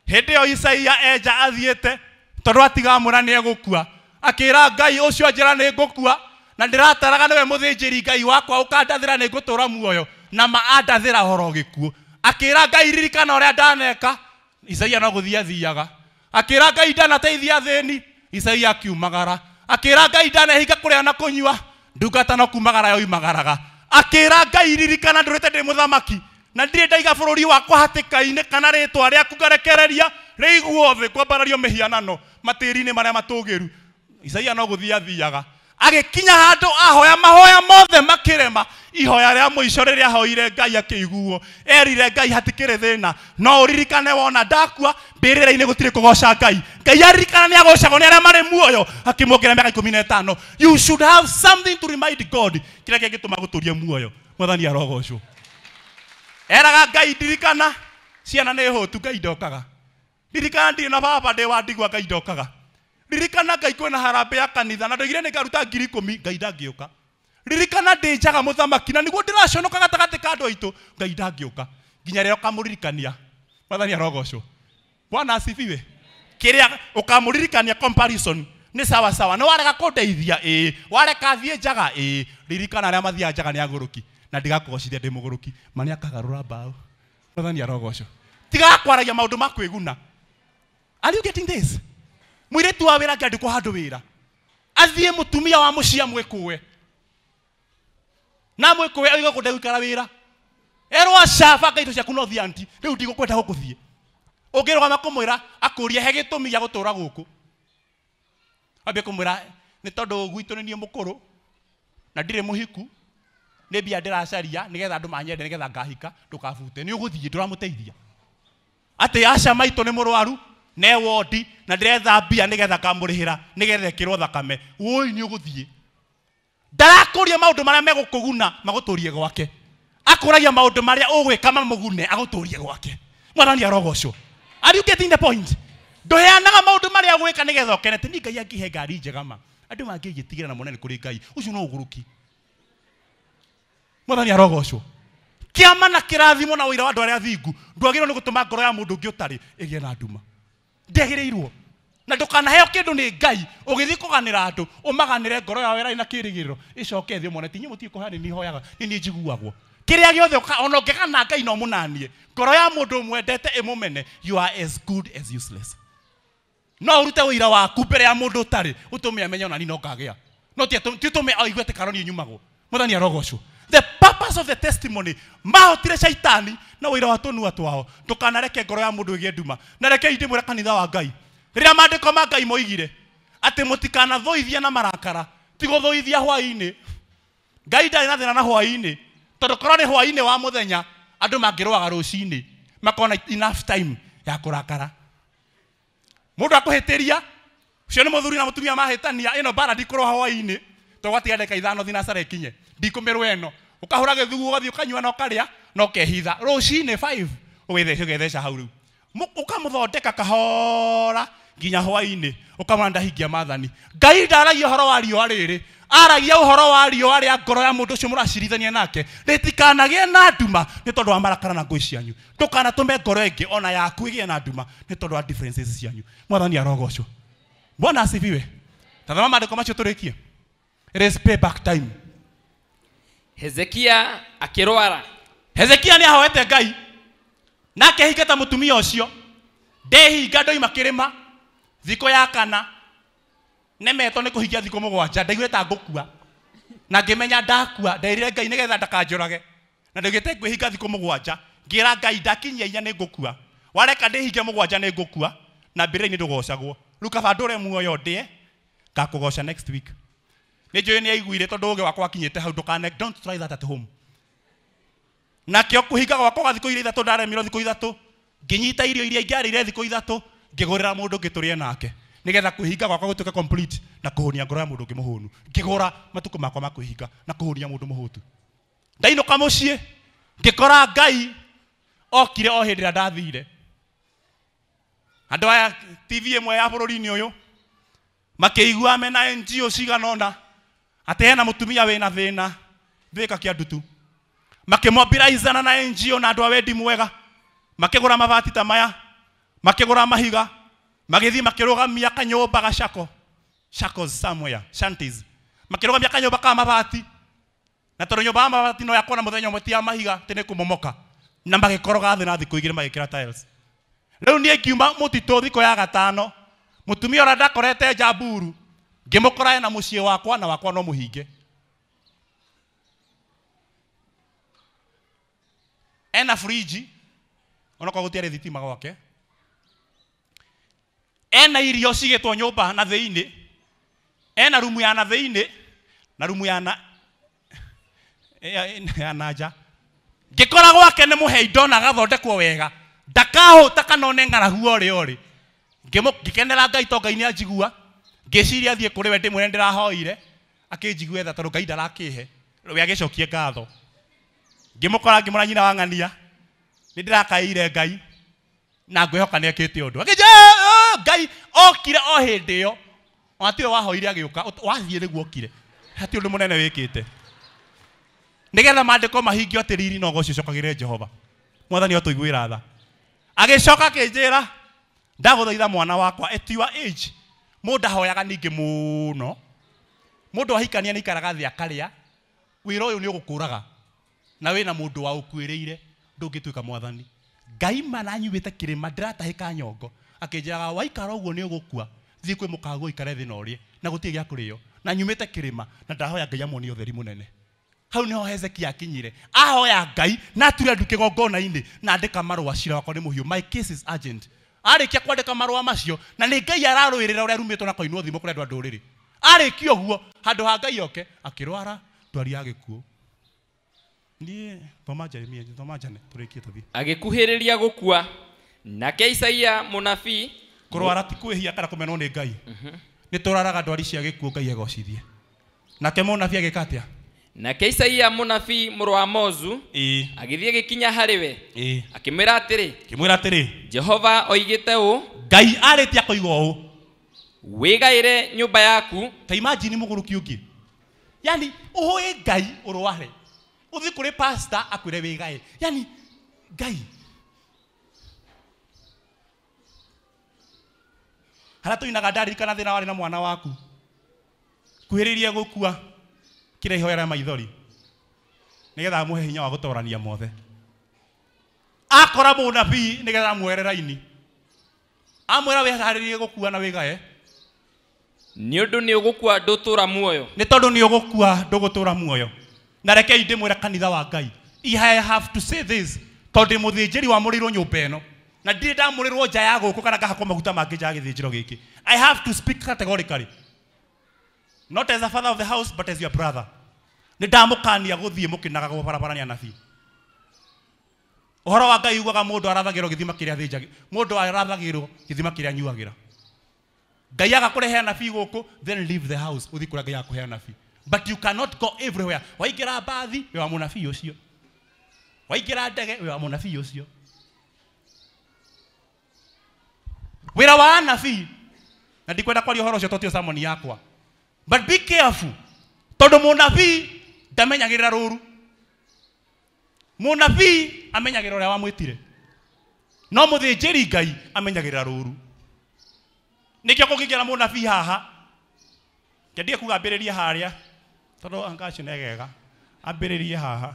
Hĩndĩ ĩyo Isaia enja athiĩte tondũ atigamũra nĩ egũkua. Akĩra Ngai ũcio anjĩra nĩ ngũkua na ndĩrataraga nĩwe mũthĩnjĩri Ngai wakwa ũkandathĩra nĩ ngũtũũra muoyo na ma andathĩra horo gĩkuũ. Akĩra Ngai ririkana ũrĩa ndaneka. Isaia no gũthiĩ athiaga. Akĩra Ngai ndanateithia athĩni. Isaia akiumagara. Akĩra Ngai ndanehinga kũrĩa na kũnyua. Ndungata no kumagara yoimagaraga. Akĩra Ngai ririkana ndũrĩte ndĩ mũthamaki na ndirĩ ndaiga bũrũri wakwa hatĩka-inĩ kana rĩtwa rĩaku ngarekereria rĩiguo thĩ kwambarario mĩhianano matĩri-inĩ marĩa matũgĩru. Isaia no gũthiĩ athiaga. Agĩkinya handũ ahoya mahoya mothe makĩrema. Ihoya rĩa mũico rĩrĩa ahoire Ngai akĩiguo. Erire Ngai hatikĩrĩ thĩna no ũririkane wona ndakua mbĩrĩra-inĩ gũtirĩ kũgoca Ngai. Ngai aririkana nĩ agocagwo nĩ arĩa marĩ muoyo akĩmuongerera mĩaka 15. You should have something to remind God kĩrĩa kĩngĩtũma gũtũrie muoyo. Mwathani arogocwo. Eraga Ngai ndirikana ciana nĩ hũtu Ngai ndokaga. Ndirikana ndirĩ na baba ndĩ wa ndigwa Ngai ndokaga. Ririkana Ngai kwĩna harambĩ ya kanitha na ndoigire nĩ ngaruta 10,000 Ngai ndangĩũka. Ririkana ndĩ njaga mũthamaki na nĩguo ndĩraconoka gatagatĩ ka andũ aitũ Ngai ndangĩũka. Nginya rĩrĩa ũkamũririkania. Mwathani arogocwo. Bwana asifiwe. Kĩrĩa ũkamũririkania comparison nĩ sawa sawa. Nĩ warega kũndeithia ĩĩ, wareka thiĩ njaga ĩĩ. Ririkana arĩa mathiaga njaga nĩ agũrũki na ndigakũgocithia ndĩ mũgũrũki. Ma nĩ akagarũra mbaũ. Mwathani arogocwo. Tigaga kwaragia maũndũ ma kwĩguna. Are you getting this? Mũirĩtu wa wĩra angĩandĩkwo handũ wĩra athiĩ mũtumia wa mũciĩ amwĩkũe na amwĩkũe oige kũ ndegũikara wĩra erwo aca banga indo ciaku no thiĩ anti rĩu ndigũkwenda gũkũthiĩ. Ũngĩrũgama kũmwĩra akũrie he gĩtũmi gĩa gũtũũra gũkũ. Ambie kũmwĩra nĩ tondũ gwitũ nĩ niĩ mũkũrũ na ndirĩ mũhiku nĩ mbia ndĩracaria nĩgetha andũ manyende nĩgetha ngahika ndũkabute nĩ ũgũthiĩ ndũramũteithia. Atĩ aca maitũ nĩ mũrwaru ne wodi na ndĩretha mbia nĩgetha ngamũrĩhĩra nĩgetha ĩkĩrwo thakame. Woi nĩ ũgũthiĩ. Ndarakũria maũndũ marĩa megũkũguna magũtũrie gwake. Akũragia maũndũ marĩa ũgwĩka mamũgune agũtũrie gwake. Mwathani arogocwo. Are you getting the point? Ndũheanaga maũndũ marĩa ũgwĩka nĩgetha ũkene. Ti Ngai angĩhe ngari njega ma andũ mangĩgĩtigĩra na monene kũrĩ Ngai ũcio no ũgũrũki. Mwathani arogocwo. Kĩama na kĩrathimo na ũira wa andũ arĩa athingu ndwagĩrĩirwo nĩ gũtũma ngoro ya mũndũ ũngĩ ũtarĩ ĩgĩe na nduma. Ndĩagĩrĩirwo. Na ndũkanaheo kĩndũ nĩ Ngai ũgĩthiĩ kũganĩra andũ ũmaganĩre ngoro yao ĩrarĩ na kĩĩrĩgĩrĩro ĩcoke ĩthiĩ ũmone ti inyuĩ mũtiĩ kũhaya nĩ niĩ hoyaga nĩ niĩ njiguagwo. Kĩrĩa gĩothe ona ũngĩgana Ngai no mũnanie ngoro ya mũndũ ũmwendete ĩmũmene you are as good as useless. No ũrute ũira waku mbere ya mũndũ ũtarĩ ũtũme amenye ona niĩ no ngagĩa no ti ũtũme aigue atĩ karo niĩ nyumagwo. Mwathani arogocwo. The purpose of the testimony mahotire shaitani na ũira wa tũnua twao. Ndũkanareke ngoro ya mũndũ ĩgĩe nduma. Na reke ndĩmwĩre kanitha wa Ngai rĩrĩa maandĩko ma Ngai moigire atĩ mũtikanathũithie na marakara ti gũthũithia hwaĩ-inĩ. Ngai ndarĩ na thĩna na hwaĩ-inĩ tondũ korwo nĩ hwaĩ-inĩ wa mũthenya andũ mangĩrũaga rũcinĩ makona enough time ya kũrakara. Mũndũ akũhĩtĩria ũcio nĩ mũthuri na mũtumia mahĩtania ĩno mbara ndikũrũa hwaĩ-inĩ tondũ gwatiga ndagĩka 5 thinacara ĩkinye ndikũmĩrũa ĩno ũkahũra gĩthugu ũgathiĩ ũkanyua na ũkarĩa na ũkehitha rũcinĩ 5 ũgĩtheca ũgetheca hau rĩu ũkamũthondeka kahora nginya hwaĩ-inĩ ũkamwona ndahingia maathani. Ngai ndaragia ũhoro wa riũa rĩrĩ aragia ũhoro wa riũa rĩa ngoro ya mũndũ ũcio mũracirithania nake rĩtikanagĩe na nduma nĩ tondũ wa marakara na ngũĩ cianyu. Ndũkanatũme ngoro ĩngĩ ona yaku ĩgĩe na nduma nĩ tondũ wa differences cianyu. Mwathani arogocwo. Bwana asifiwe. Tathoma maandĩko macio tũrĩkie. It is payback time. Hezekia akĩrwara. Hezekia nĩ ahoete Ngai na akĩhingata mũtumia ũcio. Ndehinga ndoima kĩrĩma thikũ ya kana nemetwo nĩ kũhingia thikũ 7 ndaiguire ta ngũkua na ngĩmenya ndakua nderire Ngai nĩgetha ndakanjũrage na ndaugĩte ngwĩhinga thikũ 7 ngĩra Ngai ndakinyia 4 nĩ ngũkua wareka ndĩhinge 7 nĩ ngũkua na mbĩrĩra-inĩ ndũgocagwo rĩu kaba ndũre muoyo ndĩe ngakũgoca next week. Nĩ njũĩ nĩ aiguire tondũ ũgĩ wakwa wakinyĩte hau ndũkane don't try that at home. Nakĩo kũhinga gwakwa gwa thikũ iria 3 ndaremirwo thikũ 3 ngĩnyita irio iria ingĩarĩire thikũ 3 ngĩgũrĩra mũndũ ũngĩ tũrĩe nake nĩgetha kwĩhinga gwakwa gũtuĩke complete na kũhũnia ngoro ya mũndũ ũngĩ mũhũnu. Ngĩgũra matukũ makwa ma kwĩhinga na kũhũnia mũndũ mũhũtu. Ndainũka mũciĩ ngĩkora Ngai okire o hĩndĩ ĩrĩa ndathire. Andũ aya TV ĩmwe ya bũrũri-inĩ ũyũ makĩigua mena NGO cigana ũna atĩ hena mũtumia wĩna thĩna thĩka kĩa ndutu. Makĩmobilizana na NGO na andũ a wendi mwega makĩgũra mabati ta maya makĩgũra mahiga magĩthiĩ makĩrũgamia kanyũmba gacako shackles somewhere shanties makĩrũgamia kanyũmba ka mabati na tondũ nyũmba ya mabati no yakwo na mũthenya ũmwe ti ya mahiga atĩ nĩ kũmomoka na magĩkoroga thĩ na thikũ 2 magĩkĩra tiles. Rĩu niĩ ngiuma mũtitũ thikũ ya 5 mũtumia ũrĩa ndakorete Njamburu ngĩmũkora ena mũciĩ wakwa na wakwa no mũhinge. Ena friji onokorwo gũtiarĩ thitima gwake, ena irio cigĩtwo nyũmba na thĩinĩ, ena rumu ya na thĩinĩ na rumu ya na ya na nja. Ngĩkora gwake nĩ mũhe indo na agathondekwo wega ndakahũta kana one ng'aragu orĩ orĩ. Ngĩkenera Ngai to Ngai nĩ anjigua. Ngĩciria thiĩ kũrĩ we ndĩmwĩre ndĩrahoire akĩnjigue tha tondũ Ngai ndarakĩhe we agĩcokie ngatho. Ngĩmũkora ngĩmũra nyina wa ng'ania nĩ ndĩrakaĩire Ngai na ngwĩhoka nĩ ekĩte ũndũ. Akĩnjĩra Ngai okire o hĩndĩ ĩyo ona tiwe wahoire agĩũka wathiĩ nĩguo okire hatirĩ ũndũ mũnene wĩkĩte nĩgetha maandĩko mahingio atĩ riri no ũgoci ũcokagĩre Jehova. Mwathani atũiguĩra tha. Agĩcoka akĩnjĩra ndagũthaitha mwana wakwa at your age mũndũ ahoyaga ningĩ mũno mũndũ ahikania nĩ aikaraga thĩ akarĩa wĩra ũyũ nĩ ũgũkũraga na wĩna mũndũ wa ũkuĩrĩire ndũngĩtuĩka mwathani. Ngai maranyuĩte kĩrĩma ndĩratahĩka nyongo akĩnjĩraga waikara ũguo nĩ ũgũkua thiĩ kwĩ mũkaguo ũikare thĩ na ũrĩe na gũtirĩ gĩa kũrĩo na nyumĩte kĩrĩma na ndahoya Ngai amuonie ũtheri mũnene. Hau nĩho Hezekia akinyire ahoya Ngai na ature ndu kĩgongona-inĩ na andĩka marũa cira wakwa nĩ mũhiũ my case is urgent. Arĩkia kwandĩka marũa macio na nĩ Ngai ararũĩrĩra ũrĩa arumĩtwo na koinwo thimũ kũrĩ andũ a ndũrĩrĩ. Arĩkia ũguo handũ ha Ngai oke akĩrwara ndwari ya gĩkuũ. Niĩ thoma Jeremia thoma Jane tũrĩkie tũthiĩ. Agĩkuhĩrĩria gũkua nake Isaia mũnabii. Kũrwara ti kwĩhia kana kũmenwo nĩ Ngai. Nĩ tũraraga ndwari cia gĩkuũ Ngai egocithie. Nake mũnabii agĩka atĩa? Nake Isaia mũnabii mũrũ wa Amozu agĩthiĩ gĩkinya harĩ we akĩmwĩra atĩrĩ, akĩmwĩra atĩrĩ, Jehova oigĩte ũũ, Ngai arĩtie akoiga ũũ, wĩgaĩre nyũmba yaku. Ta imagine mũgũrũki ũngĩ yani ũhũĩ Ngai ũrware ũthiĩ kũrĩ pastor akwĩre wĩgae yani Ngai harĩa tũinaga ndaririkana thĩna warĩ na mwana waku kuhĩrĩria gũkua kĩrĩa ihoya rĩa maithori nĩgetha amũhe hinya wa gũtorania mothe. Akora mũnabii nĩgetha amuoere raini amwĩra wĩharĩrie gũkua na wĩgae nĩ ũndũ nĩ ũgũkua ndũtũra muoyo. Nĩ tondũ nĩ ũgũkua ndũgũtũra muoyo. Na rekei ndĩmwĩre kanitha wa Ngai I have to say this tondũ mũthĩnjĩri wamũrĩirwo nyũmba ĩno na ndirĩ ndamũrĩrwo nja ya gũkũ kana ngahakwo maguta mangĩ nja ya gĩthĩnjĩro gĩkĩ. I have to speak categorically not as a father of the house but as your brother. Nĩ ndamũkania gũthiĩ mũkĩnagagwo barabara nĩ anabii. Ũhoro wa Ngai ugaga mũndũ arathagĩrwo gĩthima kĩrĩa athĩnjagĩra mũndũ arathagĩrwo gĩthima kĩrĩa anyuagĩra. Ngai agakũrehe anabii gũkũ then leave the house ũthiĩ kũrĩa Ngai akũhe anabii. But you cannot go everywhere. Waingĩra mbathi wĩ wa mũnabii ũcio, waingĩra ndege wĩ wa mũnabii ũcio. Wĩra wa anabii na ndikwenda kwaria ũhoro ũcio tondũ tio sermon yakwa but be careful tondũ mũnabii ndamenyagĩrĩra rũru. Mũnabii amenyagĩrĩra ũrĩa wamwĩtire no mũthĩnjĩri Ngai amenyagĩrĩra rũru. Nĩkĩo kũngĩingĩra mũnabii haha kĩndie kuga ambĩrĩrie harĩa Tondũ anga acio nĩ egega ambĩrĩrie haha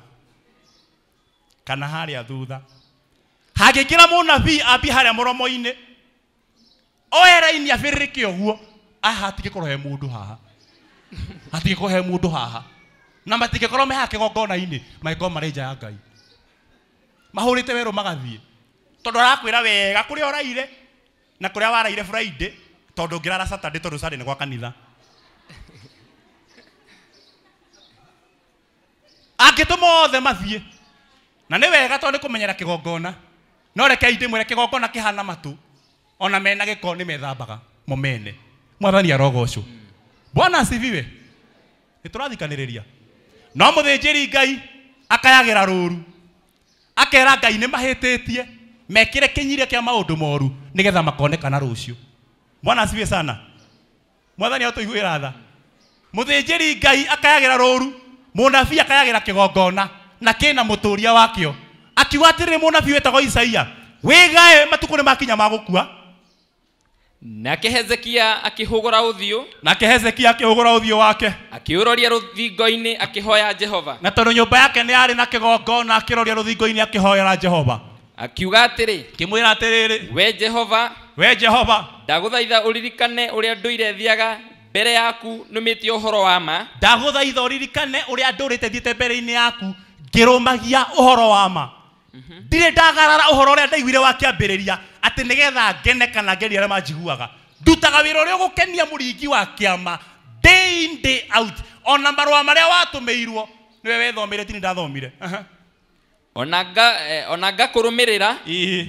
kana harĩa thutha. Hangĩingĩra mũnabii ambie harĩa mũromo-inĩ, oe raini abĩrĩrĩke ũguo, aha hatingĩkorwo he mũndũ haha, hatingĩkorwo he mũndũ haha, na matingĩkorwo me haha kĩgongona-inĩ, mangĩkorwo marĩ nja ya Ngai, mahũrĩte werũ magathiĩ, tondũ arakwĩra wega kũrĩa ũraire na kũrĩa waraire Friday, tondũ ũngĩrara Saturday, tondũ Sunday nĩ gwa kanitha. Angĩtũma othe mathiĩ, na nĩ wega tondũ nĩ kũmenyera kĩgongona, no reke ndĩmwĩre kĩgongona kĩhana matũ, ona mena gĩko nĩ methambaga mo mene. Mwathani arogocwo. Bwana asifiwe. Nĩ tũrathikanĩrĩria. No mũthĩnjĩri Ngai akayagĩra rũru, akera Ngai nĩ mahĩtĩtie, mekĩre kĩnyiria kĩa maũndũ moru nĩgetha makonekana rũciũ. Bwana asifiwe sana. Mwathani atũiguĩra tha. Mũthĩnjĩri Ngai akayagĩra rũru, mũnabii akayagĩra kĩgongona na kĩna mũtũria wakĩo. Akiuga atĩrĩrĩ mũnabii wetagwo Isaia, wĩgae matukũ nĩ makinya ma gũkua. Nake Hezekia akĩhũgũra ũthiũ. Nake Hezekia akĩhũgũra ũthiũ wake, akĩũroria rũthingo-inĩ akĩhoya Jehova. Na tondũ nyũmba yake nĩ yarĩ na kĩgongona, akĩroria rũthingo-inĩ akĩhoera Jehova. Akiuga atĩrĩ, akĩmwĩra atĩrĩrĩ, we Jehova, we Jehova, ndagũthaitha ũririkane ũrĩa ndũire thiaga mbere yaku nũmĩtie ũhoro wa ma. Ndagũthaitha ũririkane ũrĩa ndũrĩte thiĩte mbere-inĩ yaku ngĩrũmagia ũhoro wa ma. Ndirĩ ndagarara ũhoro ũrĩa ndaiguire wa kĩambĩrĩria atĩ nĩgetha ngene kana ngerie arĩa manjiguaga. Ndutaga wĩra ũrĩa ũgũkenia mũringi wa kĩama day in day out. Ona marũa marĩa watũmĩirwo nĩwe wethomire, ti nĩ ndathomire. Ona ngakũrũmĩrĩra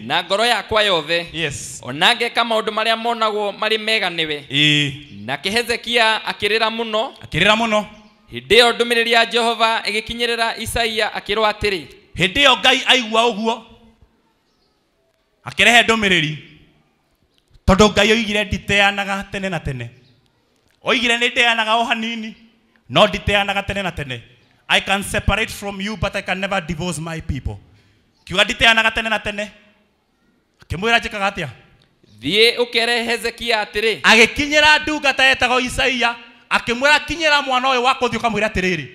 na ngoro yakwa yothe. Yes. Ona ngeka maũndũ marĩa monagwo marĩ mega nĩwe. Nake Hezekia akĩrĩra mũno. Akĩrĩra mũno. Hĩndĩ ĩyo ndũmĩrĩri ya Jehova ĩgĩkinyĩrĩra Isaia akĩrwo atĩrĩ. Hĩndĩ ĩyo Ngai aigua ũguo akĩrehe ndũmĩrĩri, tondũ Ngai oigire nditeanaga tene na tene. Oigire nĩ ndeanaga o hanini, no nditeanaga tene na tene. I can separate from you but I can never divorce my people. Kiuga nditeanaga tene na tene. Akĩmwĩra njĩkaga atĩa? Thiĩ ũkere Hezekia atĩrĩ. Agĩkinyĩra ndungata yetagwo Isaia, akĩmwĩra kinyĩra mwana ũyũ wakwa ũthiĩ ũkamwĩre atĩrĩrĩ,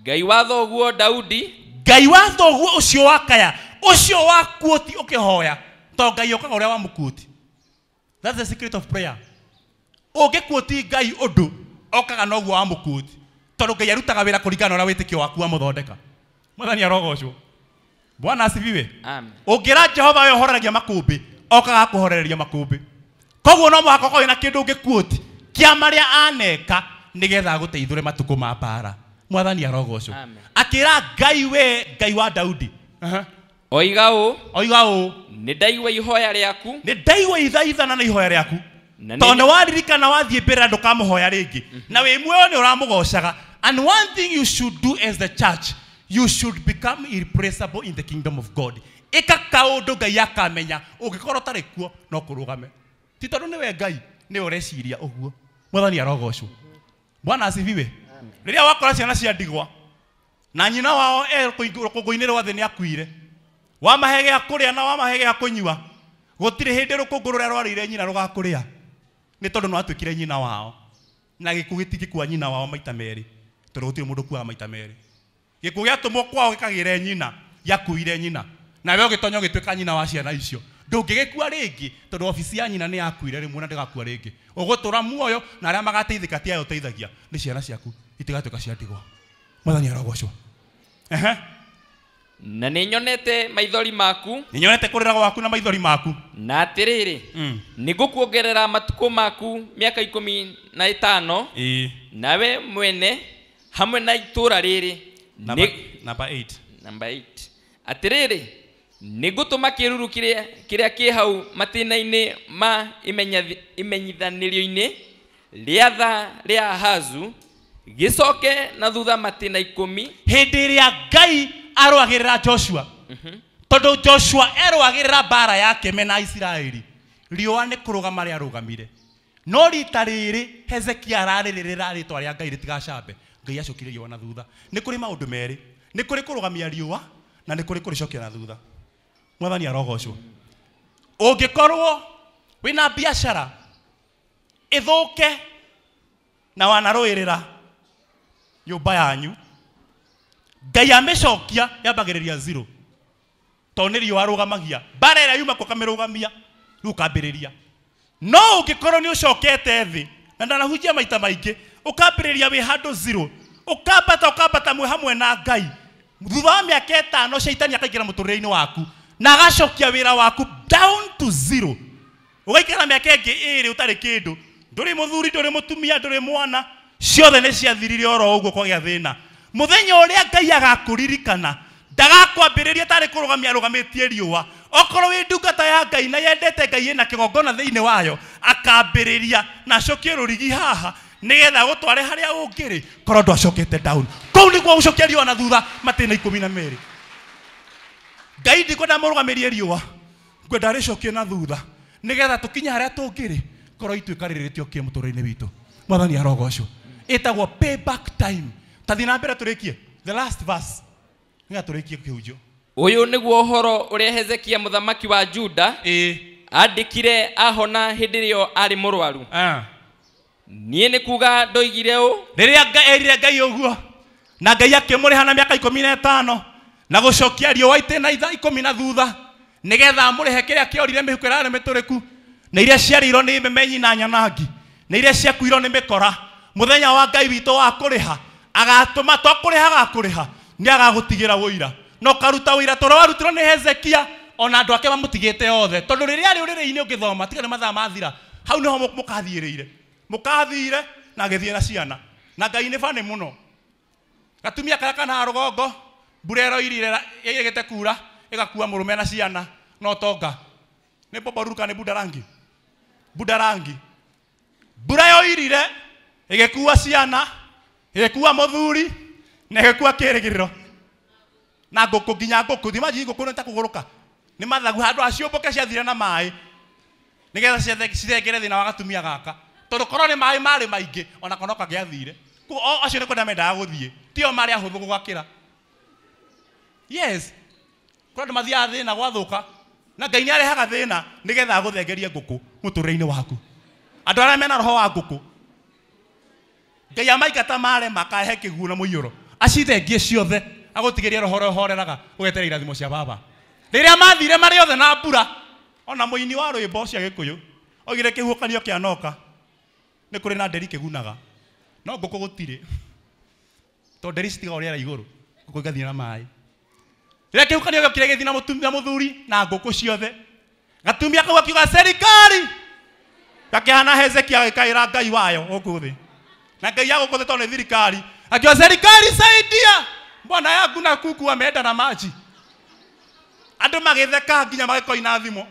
Ngai wa thoguo Daudi, Ngai wa thoguo ũcio wakaya, ũcio wakuoti ũkĩhoya, tondũ Ngai okaga ũrĩa wamũkuoti. That's the secret of prayer. Ũngĩkuoti Ngai ũndũ, okaga noguo wamũkuoti, tondũ Ngai arutaga wĩra kũringana na ũrĩa wĩtĩkio waku wamũthondeka. Mwathani arogocwo. Bwana asifiwe. Amen. Ũngĩra Jehova we ũhoreragia makũmbĩ, okaga akũhorereria makũmbĩ. Koguo no mũhaka ũkorwo wĩna kĩndũ ũngĩkuoti kĩa marĩa aneka nĩgetha agũteithũre matukũ ma mbara. Mwathani arogocwo. Akĩra Ngai we Ngai wa Daudi. Oiga ũũ, oiga ũũ, nĩ ndaigua ihoya rĩaku, nĩ ndaigua ithaithana na ihoya rĩaku, tondũ nĩ waririkana wathiĩ mbere ndũkamũhoya rĩngĩ, na wĩ muoyo nĩ ũramũgocaga. And one thing you should do as the church, you should become irreplaceable in the kingdom of God. Ĩka kaũndũ Ngai akamenya, ũngĩkorwo ũtarĩ kuo no kũrũgame. Ti tondũ nĩwe Ngai, nĩwe ũreciria ũguo. Mwathani arogocwo. Bwana asifiwe. Rĩrĩa wakora ciana cia ndigwa na nyina wao e rũkũngũ-inĩ rwa thĩ nĩ akuire, wamahe gĩa kũrĩa na wamahe gĩa kũnyua, gũtirĩ hĩndĩ rũkũngũ rũrĩa rwarĩire nyina rũgakũrĩa, nĩ tondũ nĩwatuĩkire nyina wao. Na gĩkuũ gĩtingĩkua nyina wao maita merĩ, tondũ gũtirĩ mũndũ ũkuaga maita merĩ. Gĩkuũ gĩatũmwo kwao gĩkagĩre nyina, gĩakuire nyina, nawe ũgĩtonya ũgĩtuĩka nyina wa ciana icio. Ndũngĩgĩkua rĩngĩ tondũ obici ya nyina nĩ yakuire rĩmwe na ndĩgakua rĩngĩ. Ũgũtũra muoyo na arĩa magateithĩka ti aya ũteithagia, nĩ ciana ciaku itigatuĩka cia ndigwa. Mwathani arogocwo. Na nĩ nyonete maithori maku, nĩ nyonete kũrĩra gwaku na maithori maku, na atĩrĩrĩ, nĩ ngũkuongerera matukũ maku mĩaka 15, nawe mwene hamwe na itũũra rĩrĩ. Number 8. Number 8. Atĩrĩrĩ, nĩ ngũtũma kĩruru kĩrĩa kĩ hau matĩna-inĩ ma imenyithanĩrio-inĩ rĩa tha rĩa Ahazu gĩcoke na thutha matĩna 10. Hĩndĩ ĩrĩa Ngai arũagĩrĩra Joshua, tondũ Joshua erũagĩrĩra mbara yake mena Isiraeli, riũa nĩ kũrũgama rĩarũgamire. No rita rĩrĩ Hezekia ararĩrĩra rĩtwa rĩa Ngai rĩtigacambe, Ngai acokire riũa na thutha. Nĩ kũrĩ maũndũ merĩ, nĩ kũrĩ kũrũgamia riũa na nĩ kũrĩ kũrĩcokia na thutha. Mwathani arogocwo. Ũngĩkorwo wĩna biacara ĩthũke na wanarũĩrĩra Nyũmba yanyu. Ngai amĩcokia yambagĩrĩria zero. Tondũ nĩ riũa arũgamagia. Mbara ĩrĩa yuma kũ kamĩrũgamia, rĩu ũkambĩrĩria. No ũngĩkorwo nĩ ũcokete thĩ, na ndanahunjia maita maingĩ, ũkambĩrĩria wĩ handũ zero, ũkambata ũkambata mwĩ hamwe na Ngai. Thutha wa mĩaka ĩtano caitani akaingĩra mũtũrĩre-inĩ waku na agacokia wĩra waku down to zero. Ũgaikara mĩaka ĩngĩ ĩrĩ ũtarĩ kĩndũ, ndũrĩ mũthuri, ndũrĩ mũtumia, ndũrĩ mwana, ciothe nĩ ciathirire oro ũguo kwagĩa thĩna. Mũthenya ũrĩa Ngai agakũririkana, ndagakwambĩrĩria tarĩ kũrũgamia arũgamĩtie riũa. Okorwo wĩ ndungata ya Ngai na yendete Ngai ĩna kĩgongona thĩinĩ wayo, akambĩrĩria na acokie rũrigi haha nĩgetha gũtware harĩa ũngĩrĩ, korwo ndwacokete down. Kũu nĩguo gũcokia riũa na thutha matĩna 12. Ngai ndikwenda mũrũgamĩrie riũa, ngwenda rĩcokie na thutha nĩgetha tũkinye harĩa tũngĩrĩ, korwo ituĩka rĩrĩ rĩtiokie mũtũrĩre-inĩ witũ. Mwathani arogocwo. Ĩtagwo payback time. Tathiĩ na mbere tũrĩkie the last verse nĩgetha tũrĩkie kĩhunjio. Ũyũ nĩguo ũhoro ũrĩa Hezekia mũthamaki wa Juda andĩkire ahona hĩndĩ ĩrĩa arĩ mũrwaru. Niĩ nĩ kuga ndoigire ũũ. Rĩrĩa Ngai erire Ngai ũguo, na Ngai akĩmũrĩha na mĩaka 15 na gũcokia riũa itĩna ithaa 10 na thutha nĩgetha amũrĩhe kĩrĩa kĩorire mĩhuko ĩrĩa yarĩ mĩtũrĩku na iria ciarĩirwo nĩ memenyi na nyanangi na iria ciakuirwo nĩ mĩkora. Mũthenya wa Ngai witũ wa kũrĩha agatũma to kũrĩha agakũrĩha, nĩ agagũtigĩra ũira na ũkaruta ũira tũrĩa warutirwo nĩ Hezekia ona andũ ake mamũtigĩte othe, tondũ rĩrĩa arĩ ũrĩrĩ-inĩ ũngĩthoma tiga nĩ mathaa mathira, hau nĩho mũkathiĩrĩire, mũkathire na agĩthiĩ na ciana. Na Ngai nĩ bani mũno. Gatumia karĩa kana rũgongo mbura ĩroirire ĩrĩgĩte kura ĩgakua mũrũme na ciana no tonga nĩ boboruka nĩ bundarangi bundarangi. Mbura yoirire ĩgĩkua ciana, ĩgĩkua mũthuri na ĩgĩkua kĩrĩgĩrĩro na ngũkũ, nginya ngũkũ. Thiĩ ngũkũ nĩ ta kũgũrũka nĩ mathagu handũ aciũmbũke ciathire na maĩ nĩgetha cithengere thĩna wa gatumia gaka, tondũ korwo nĩ maĩ marĩ maingĩ ona kono kangĩathire. Koguo acio nĩ kwenda mendaga gũthiĩ, tio marĩ ahũthũ gũgakĩra. Yes, kũrĩ andũ mathiaga thĩna gwathũka, na Ngai nĩ arehaga thĩna nĩgetha agũthengerie ngũkũ mũtũrĩre-inĩ waku. Andũ arĩa mena roho wa ngũkũ, Ngai amaingata marema akahe kĩguũ na mũiyũro, acithengie ciothe, agũtigĩrie roho ũrĩa ũhoreraga, ũgeterera irathimo cia baba. Rĩrĩa mathire marĩ othe na mbura, ona mũini wa rwĩmbo cia Gĩkũyũ oigire kĩhuhũkanio kĩanoka nĩ kũrĩ na nderi kĩgunaga, no ngũkũ gũtirĩ, tondũ nderi citigaga rĩera igũrũ, ngũkũ igathiĩ na maĩ. Rĩrĩa kĩhuhũkanio gĩokire gĩthiĩ na mũtumia mũthuri na ngũkũ ciothe, gatumia kau gakiuga serikali, gakĩhana Hezekia gagĩkaĩra Ngai wayo gũkũ thĩ, na Ngai ya gũkũ thĩ tondũ nĩ thirikari, akiuga serikali saidia, bwana yangu na kuku ameenda na maji. Andũ magĩtheka nginya magĩkoina thimũ,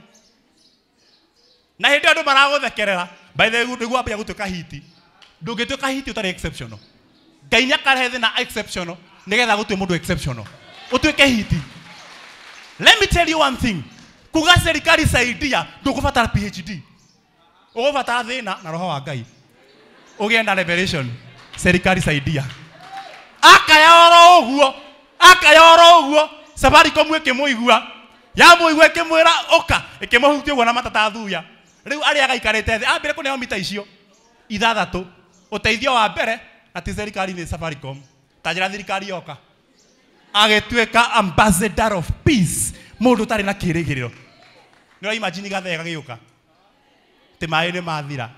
na hĩndĩ ĩyo andũ maragũthekerera. By the way, nĩguo wambia gũtuĩka hiti. Ndũngĩtuĩka hiti ũtarĩ exceptional. Ngai nĩakarehe thĩna exceptional nĩgetha gũtue mũndũ exceptional, ũtuĩke hiti. Let me tell you one thing, kuga serikali saidia ndũkũbatara PhD, ũgũbatara thĩna na roho wa Ngai ũgĩe na revelation. Serikali saidia. Akaya oro ũguo, akaya oro ũguo, Safaricom ĩkĩmũigua, yamũigua ĩkĩmwĩra ũka, ĩkĩmũhutia ũguo na matata thuya. Rĩu arĩa agaikarĩte thĩ ambire kũneo mita icio 6, ũteithio wa mbere ati serikali nĩ Safaricom, ta njĩra thirikari yoka, agĩtuĩka ambassador of peace, mũndũ ũtarĩ na kĩrĩgĩrĩro. Nĩ ũra imagine gathee gagĩũka atĩ maĩ nĩ mathira,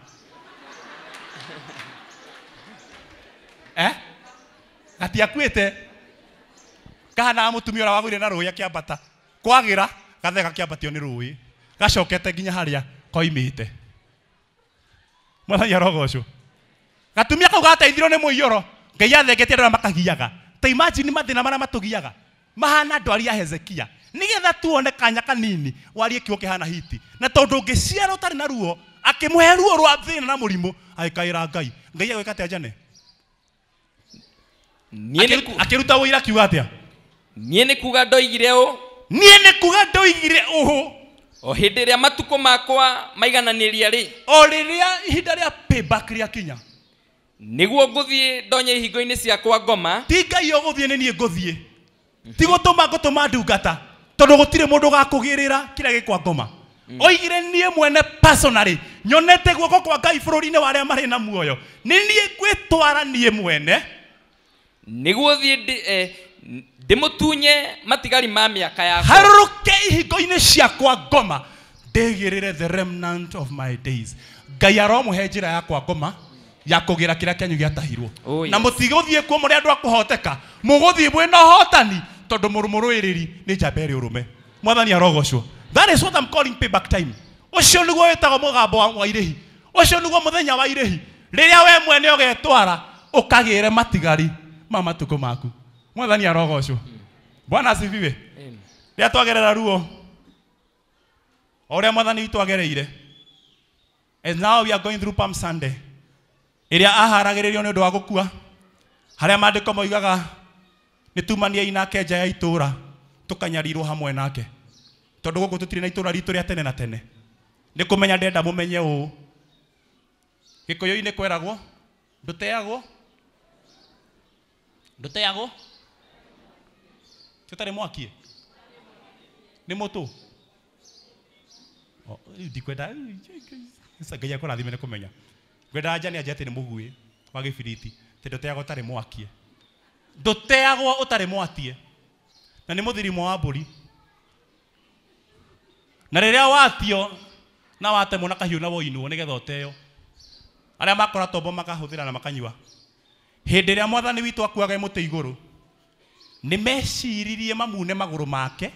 gatiakuĩte, kahanaga mũtumia ũrĩa wagũire na rũĩ akĩambata kwagĩra, gathee gakĩambatio nĩ rũĩ gacokete nginya harĩa koimĩte. Mwathani arogocwo. Gatumia kau gateithirio nĩ mũiyũro, Ngai athengetie andũ arĩa makagiaga. Ta imagine mathĩna marĩa matũgiaga mahana ndwari ya Hezekia, nĩgetha tuone kanya kanini warie kiugo kĩhana hiti, na tondũ ũngĩciara ũtarĩ na ruo, akĩmũhe ruo rwa thĩna na mũrimũ, agĩkaĩra Ngai. Ngai agwĩka atĩa Jane? Akĩruta ũira akiuga atĩa? Niĩ nĩ kuga ndoigire ũũ. Niĩ nĩ kuga ndoigire ũũ. O hĩndĩ ĩrĩa matukũ makwa maigananĩria rĩ, o rĩrĩa ihinda rĩa payback rĩakinya, nĩguo ngũthiĩ ndonye ihingo-inĩ ciakwa ngoma. Ti Ngai ũgũthiĩ, nĩ niĩ ngũthiĩ. Ti gũtũma ngũtũma ndungata, tondũ gũtirĩ mũndũ ũgakũgĩrĩra kĩrĩa gĩkwa ngoma. Oigire niĩ mwene personally nyonete guoko kwa Ngai bũrũri-inĩ wa arĩa marĩ na muoyo, nĩ niĩ ngwĩtwara niĩ mwene Nĩguo thiĩ ndĩmũtunye matigari ma mĩaka yakwa. Harũrũke ihingo-inĩ ciakwa ngoma ndĩgĩrĩre the remnant of my days. Ngai aromũhe njĩra yakwa ngoma ya kũgĩra kĩrĩa kĩanyu gĩatahirwo. Oh, yes. Na mũtigũthiĩ kuo mũrĩ andũ a kũhoteka, mũgũthiĩ mwĩna ũhotani tondũ mũrũĩrĩri nĩ njamba ĩrĩ ũrũme. Mwathani arogocwo. That is what I'm calling payback time. Ũcio nĩguo wĩtagwo mũgambo wa irĩhi. Ũcio nĩguo mũthenya wa irĩhi. Rĩrĩa we mwene ũgetwara ũkagĩre matigari ma matukũ maku. Mwathani arogocwo. Bwana asifiwe. Rĩrĩa twagerera ruo o ũrĩa mwathani witũ agereire. And now we are going through Palm Sunday. Ĩrĩa aharagĩrĩrio nĩ ũndũ wa gũkua. Harĩa maandĩko moigaga nĩ tumaniei nake nja ya itũũra tũkanyarirwo hamwe nake. Tondũ gũkũ tũtirĩ na itũũra ritũ rĩa tene na tene. Nĩ kũmenya ndenda mũmenye ũũ. Gĩkũyũ-inĩ kweragwo ndũteagwo. Ndũteagwo. Tũtarĩ mwaki. Nĩ mũtũ. Ndikwenda Ngai akũrathime nĩ kũmenya. Ngwenda nja nĩ anja atĩ nĩ mũguĩ wa gĩbiriti. Tondũ ndũteagwo ũtarĩ mwakie. Ndũteagwo ũtarĩ mwatie. Na nĩ mũthirimo wa mbũri. Na rĩrĩa watio na watemwo na kahiũ na woinwo nĩgetha ũteo. Arĩa makora tombo makahũthĩra na makanyua. Hĩndĩ ĩrĩa mwathani witũ akuaga mũtĩ igũrũ, nĩ meciririe mamune magũrũ make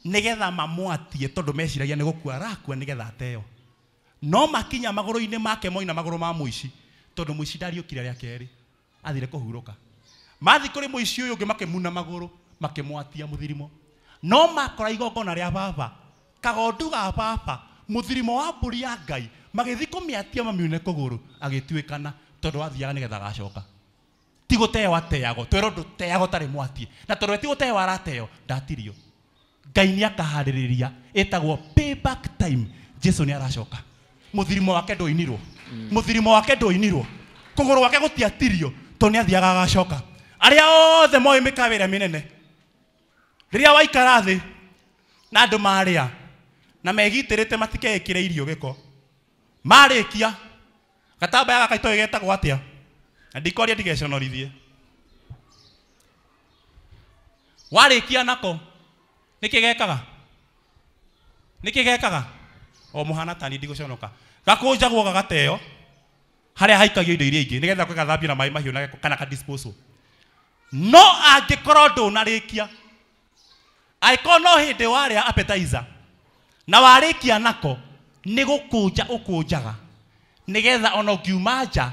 nĩgetha mamwatie tondũ meciragia nĩ gũkua arakua nĩgetha ateo. No makinya magũrũ-inĩ make moina magũrũ ma mũici tondũ mũici ndariũkire rĩa kerĩ, athire kũhurũka. Mathi kũrĩ mũici ũyũ ũngĩ makĩmuna magũrũ makĩmwatia mũthirimo. No makora igongona rĩa baba, kagondu ga baba, mũthirimo wa mbũri ya Ngai, magĩthiĩ kũmĩatia mamiune kũgũrũ agĩtuĩkana tondũ athiaga nĩgetha agacoka. Ti gũteo ateagwo, twerwo ndũteagwo ũtarĩ mwatie. Na tondũ ti gũteo arateo, ndatirio. Ngai nĩ akaharĩrĩria, ĩtagwo payback time. Jesu nĩ aracoka. Mũthirimo wake ndũinirwo. Mũthirimo wake ndũinirwo. Kũgũrũ gwake gũtiatirio tondũ nĩ athiaga agacoka. Arĩa othe moĩ mĩkawa ĩrĩa mĩnene, rĩrĩa waikara thĩ na andũ marĩa na megitĩrĩte matikeĩkĩre irio gĩko, marĩkia gatambaya gaka itoĩ getagwo atĩa, na ndikwaria ndigeconorithie. Warĩkia nako nĩkĩ gekaga? Nĩkĩ gekaga? O mũhana tani ndigũconoka. Gakũnjagwo gagateo harĩa haikagio indo iria ingĩ nĩgetha gagathambio na maĩ mahiũ na kana ka disposal. No angĩkorwo ndũnarĩkia, angĩkorwo no hĩndĩ warĩa appetizer na warĩkia nako, nĩ gũkũnja ũkũnjaga nĩgetha ona ũngiuma nja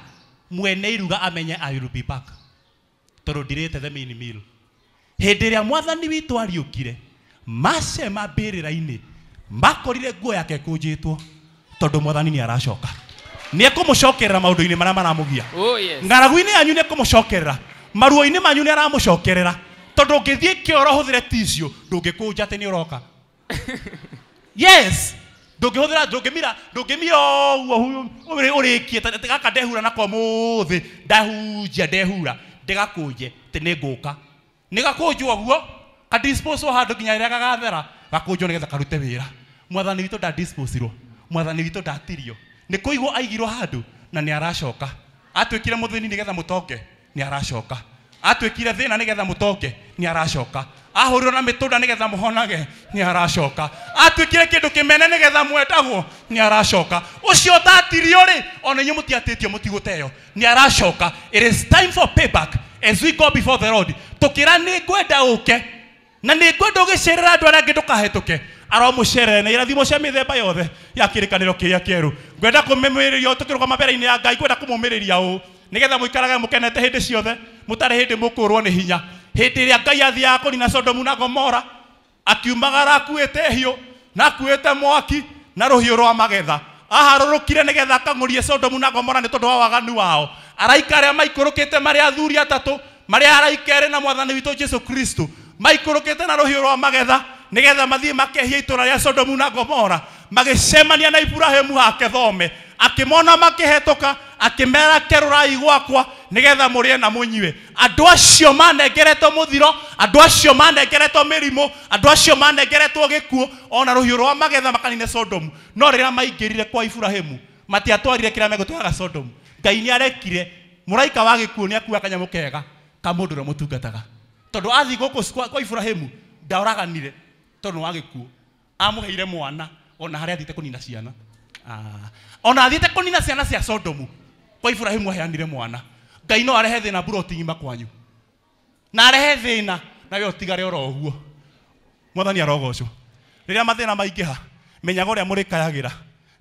mwene iruga amenye I will be back tondũ ndirĩte the main meal. Hĩndĩ ĩrĩa mwathani witũ ariũkire macema mbĩrĩra-inĩ makorire nguo yake ĩkũnjĩtwo tondũ mwathani nĩ aracoka. Nĩ ekũmũcokerera maũndũ-inĩ marĩa maramũgia. Oh, yes. Ng'aragu-inĩ yanyu nĩ ekũmũcokerera, maruo-inĩ manyu nĩ aramũcokerera tondũ ũngĩthiĩ kĩoro ũhũthĩre tissue ndũngĩkũnja atĩ nĩ ũroka. Yes, ndũngĩhũthĩra, ndũngĩmira, ndũngĩmira ũguo ũrĩkie atĩ gaka ndehura nako mũthĩ, ndahunjia ndehura ndĩgakũnje atĩ nĩ ngũka. Nĩ gakũnjwo ũguo ka disposal handũ nginya rĩrĩa gagathera, gakũnjwo nĩgetha karute wĩra. Mwathani witũ nda disposirwo, mwathani witũ ndatirio, nĩ kũigwo aigirwo handũ na nĩ aracoka. Atuĩkire mũthĩni nĩgetha mũtonge, nĩ aracoka. Atuĩkire thĩna nĩgetha mũtonge, nĩ aracoka. Ahũrirwo na mĩtũnda nĩgetha mũhonage, nĩ aracoka. Atuĩkire kĩndũ kĩmene nĩgetha mwendagwo, nĩ aracoka. Ũcio ũtatirio rĩ, ona inyuĩ mũtiatĩtio mũtigũteo, nĩ aracoka. It is time for payback as we go before the Lord. Tũkĩra nĩ ngwenda ũke na nĩ ngwenda ũgĩcerera andũ arĩa angĩ ndũkahĩtũke. Aromũcerere na irathimo cia mĩthemba yothe ya kĩrĩkanĩro kĩrĩa kĩerũ. Ngwenda kũmĩmĩrĩria tũkĩrũgama mbere-inĩ ya Ngai, ngwenda kũmũmĩrĩria ũũ nĩgetha mũikarage mũkenete hĩndĩ ciothe, mũtarĩ hĩndĩ mũkũrwo nĩ hinya. Hĩndĩ ĩrĩa Ngai athiaga kũnina Sodomu na Gomora, akiumagara akuĩte hiũ na akuĩte mwaki na rũhiũ rwa magetha. Aharũrũkire nĩgetha akang'ũrie Sodomu na Gomora nĩ tondũ wa waganu wao. Araika arĩa maikũrũkĩte marĩ athuri atatũ, marĩ araika erĩ na mwathani witũ Jesu Kristo, maikũrũkĩte na rũhiũ rwa magetha nĩgetha mathiĩ makehie itũũra rĩa Sodomu na Gomora. Magĩcemania na Iburahĩmu hake thome, akĩmona makĩhetũka, akĩmera kerũrai gwakwa nĩgetha mũrĩe na mũnyue. Andũ acio manengeretwo mũthiro, andũ acio manengeretwo mĩrimũ, andũ acio manengeretwo gĩkuũ, ona rũhiũ rwa magetha makanine Sodomu. No rĩrĩa maingĩrire kwa Iburahĩmu, matiatwarire kĩrĩa megũtwaraga Sodomu. Ngai nĩ arekire mũraika wa gĩkuũ nĩ akua kanyamũ kega Ka mũndũ ũrĩa mũtungataga. Tondũ athiĩ gũkũ kwa Ibrahimu ndaoraganire tondũ wa gĩkuũ. Amũheire mwana ona harĩa athiĩte kũnina ciana. Ona athiĩte kũnina ciana cia Sodomu kwa Ibrahimu aheanire mwana. Ngai no arehe thĩna mburoti ng'ima kwanyu. Na arehe thĩna na we ũtigare oro ũguo. Mwathani arogocwo. Rĩrĩa mathĩna maingĩha menyaga ũrĩa mũrĩkayagĩra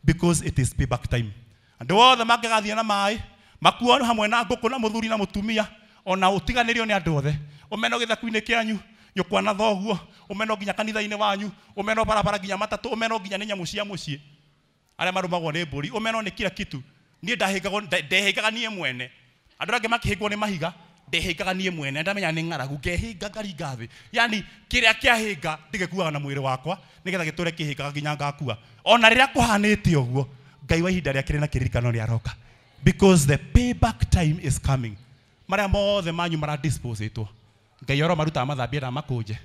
because it is payback time. Andũ othe mangĩgathiĩ na maĩ makuo hamwe na ngũkũ na mũthuri na mũtumia ona ũtiganĩrio nĩ andũ othe. Ũmeno gĩthaku-inĩ kĩanyu nyũkwa na thoguo, ũmeno nginya kanitha-inĩ wanyu, ũmeno barabara nginya matatũ, ũmeno nginya nĩ nyamũ cia mũciĩ arĩa marũmagwo nĩ mbũri, ũmeno nĩ kila kitu. Niĩ ndahĩngagwo, ndehĩngaga niĩ mwene. Andũ arĩa angĩ makĩhĩngwo nĩ mahiga, ndehĩngaga niĩ mwene, ndamenya nĩ ng'aragu, ngehĩnga ngaringa thĩ. Yani kĩrĩa kĩahĩnga ndigĩkuaga na mwĩrĩ wakwa nĩgetha gĩtũre kĩhĩngaga nginya ngakua. Ona rĩrĩa kũhanĩte ũguo, Ngai wa ihinda rĩake rĩna kĩririkano nĩ aroka. Because the payback time is coming. Marĩa mothe manyu maradisposetwo. Ngai oro marutaga mathambie na makũnje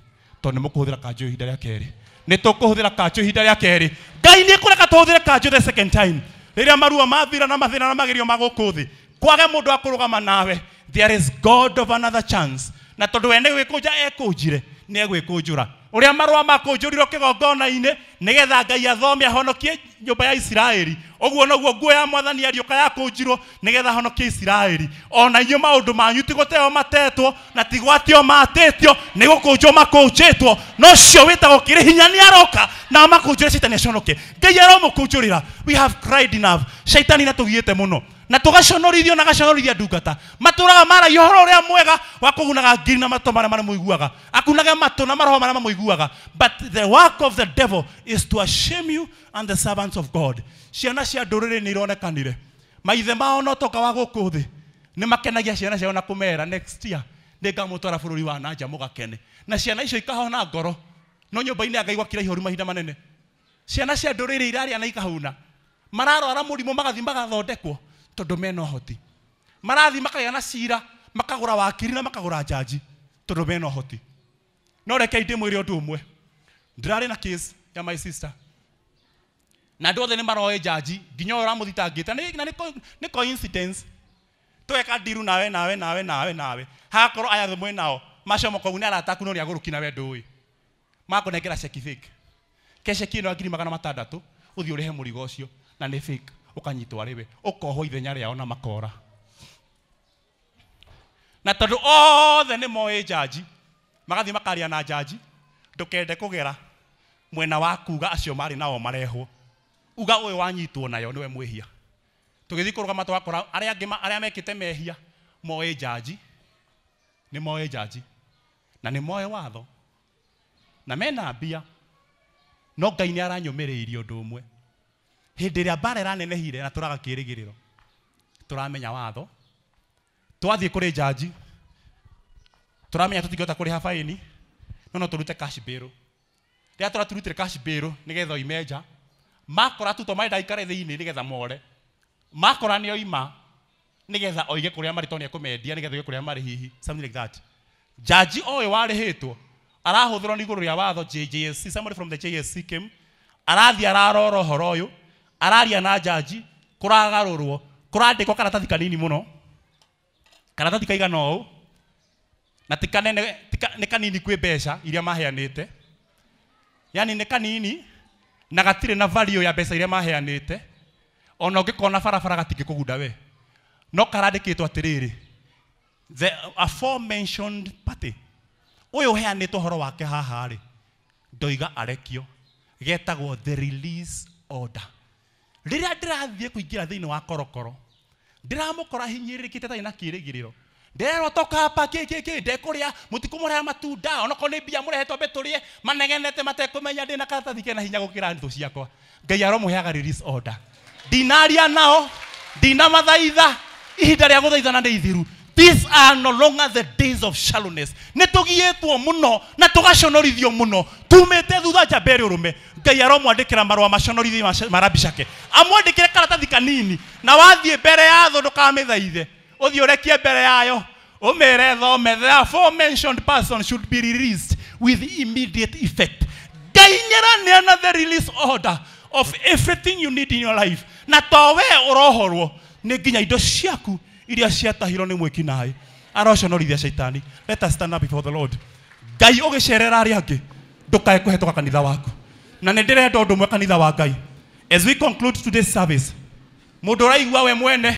tondũ nĩ mũkũhũthĩra kanjũ ihinda rĩa kerĩ. Nĩ tũkũhũthĩra kanjũ ihinda rĩa kerĩ. Ngai nĩ ekũreka tũhũthĩre kanjũ the second time. Rĩrĩa marua mathira na mathĩna na magerio ma gũkũ thĩ, kwage mũndũ wa kũrũgama nawe, there is God of another chance. Na tondũ we nĩ gwĩkũnja ekũnjire, nĩ egwĩkũnjũra. Ũrĩa marũa makũnjũrirwo kĩgongona-inĩ nĩgetha Ngai athome ahonokie nyũmba ya Isiraeli, ũguo noguo nguo ya Mwathani ariũka yakũnjirwo nĩgetha ahonokie Isiraeli. Ona inyuĩ maũndũ manyu ti gũteo matetwo na ti gwatio matĩtio, nĩ gũkũnjwo makũnjĩtwo. No ũcio wĩtagwo kĩrĩ hinya nĩ aroka na amakũnjũre Shaitani aconoke. Ngai aromũkũnjũrĩra. We have cried enough. Shaitani nĩatũgiĩte mũno na tũgaconorithio na gaconorithia ndungata. Matũraga maragia ũhoro ũrĩa mwega wa kũgunaga ngiri na matũ marĩa maramũiguaga, akunage matũ na maroho marĩa mamũiguaga. But the work of the devil is to ashame you and the servants of God. Ciana cia ndũrĩrĩ nĩ ironekanire maithe mao no toka wa gũkũ thĩ nĩ makenagia ciana ciao na kũmera next year nĩngamũtwara bũrũri wa na nja mũgakene, na ciana icio ikahona ngoro. No nyũmba-inĩ ya Ngai gwakira ihoru mahinda manene. Ciana cia ndũrĩrĩ irarĩa na ikahuna, mararwara mũrimũ magathiĩ magathondekwo tondũ mena ũhoti. Marathiĩ makagĩa na cira, makagũra wakiri na makagũra njanji tondũ mena ũhoti. No reke ndĩmwĩre ũndũ ũmwe. Ndĩrarĩ na case ya my sister na andũ othe nĩ maroĩ njanji nginya ũyũ ũramũthitangĩte. Na nĩ coincidence tweka ndiru nawe nawe nawe nawe nawe hagakorwo aya mwĩ nao macomoka ũguo nĩ arata aku no nĩ agũrũki nawe ndũĩ, makũnengera ceki fake. Ke ceki ĩno ya 600,000 ũthiĩ ũrĩhe mũrigo ũcio na nĩ fake, ũkanyitwo arĩ we, ũkohwo ithenya rĩao na makora. Na tondũ othe nĩ moĩ njanji, magathiĩ makaria na njanji, ndũkende kũgera mwena wa kuga acio marĩ nao marehwo, uga ũyũ wanyitwo nayo nĩwe mwĩhia. Tũgĩthiĩ kũrũgama twakora arĩa angĩ arĩa mekĩte mehia moĩ njanji, nĩ moĩ njanji na nĩ moĩ watho na mena mbia. No Ngai nĩ aranyũmĩrĩirie ũndũ ũmwe. Hĩndĩ ĩrĩa mbara ĩranenehire na tũraga kĩĩrĩgĩrĩro, tũramenya watho, twathiĩ kũrĩ njanji, tũramenya tũtingĩhota kũrĩha baĩni, no no tũrute cash bail. Rĩrĩa tũraturutire cash bail nĩgetha oime nja, makora tu to marenda aikare thĩinĩ nĩgetha more, makora nĩ oima nĩgetha oige kũrĩa marĩ tondũ nĩekũmendia nĩgetha oige kũrĩa marĩ hihi, something like that. Njanji ũyũ warĩhĩtwo arahũthĩrwo nĩ igũrũ rĩa watho. JSC, somebody from the JSC came, arathiĩ ararora ũhoro ũyũ, araria na njanji, kũragarũrwo, kũrandĩkwo karatathi kanini mũno, karatathi kaigana ũũ, na ti kanene, nĩ kanini kwĩ mbeca iria maheanĩte, yani nĩ kanini na gatirĩ na value ya mbeca iria maheanĩte. Ona ũngĩkona barabara gatingĩkũgunda we. No karandĩkĩtwo atĩrĩrĩ, the aforementioned party, ũyũ ũheanĩtwo ũhoro wake haha rĩ, ndoiga arekio, getagwo the release order. Rĩrĩa ndĩrathiĩ kũingĩra thĩinĩ wa korokoro, ndĩramũkora hinyĩrĩrĩkĩte atarĩ na kĩĩrĩgĩrĩro. Ndĩrerwo toka hapa kĩ kĩ kĩ, ndekũrĩa, mũtikũmũrehe matunda, onokorwo nĩ mbia mũrehe twambe tũrĩe, manegenete matekũmenya ndĩna karatathi kena hinya gũkĩra thũ ciakwa. Ngai aromũheaga release order. Ndinaria nao, ndinamathaitha, ihinda rĩa gũthaithana nĩ ithiru. These are no longer the days of shallowness. Nĩ tũgiĩtwo mũno na tũgaconorithio mũno, tumĩte thutha njamba ĩrĩ ũrũme. Ngai aromwandĩkĩra marũa maconorithie marabicake, amwandĩkĩre karatathi kanini, na wathiĩ mbere ya thũ ndũkamĩthaithe, ũthiĩ ũrekie mbere yayo, ũmĩre thome, the aforementioned person should be released with immediate effect. Ngai nĩaraneana the release order of everything you need in your life. Na to we ũrohorwo nĩ nginya indo ciaku iria ciatahirwo nĩ mwĩki naĩ. Aroconorithia Shaitani. Let us stand up before the Lord. Ngai ũgĩcerera arĩa angĩ, ndũkae kũhetũka kanitha waku. Na nĩ ndĩrenda ũndũ ũmwe, kanitha wa Ngai, as we conclude today's service, mũndũ ũraigua we mwene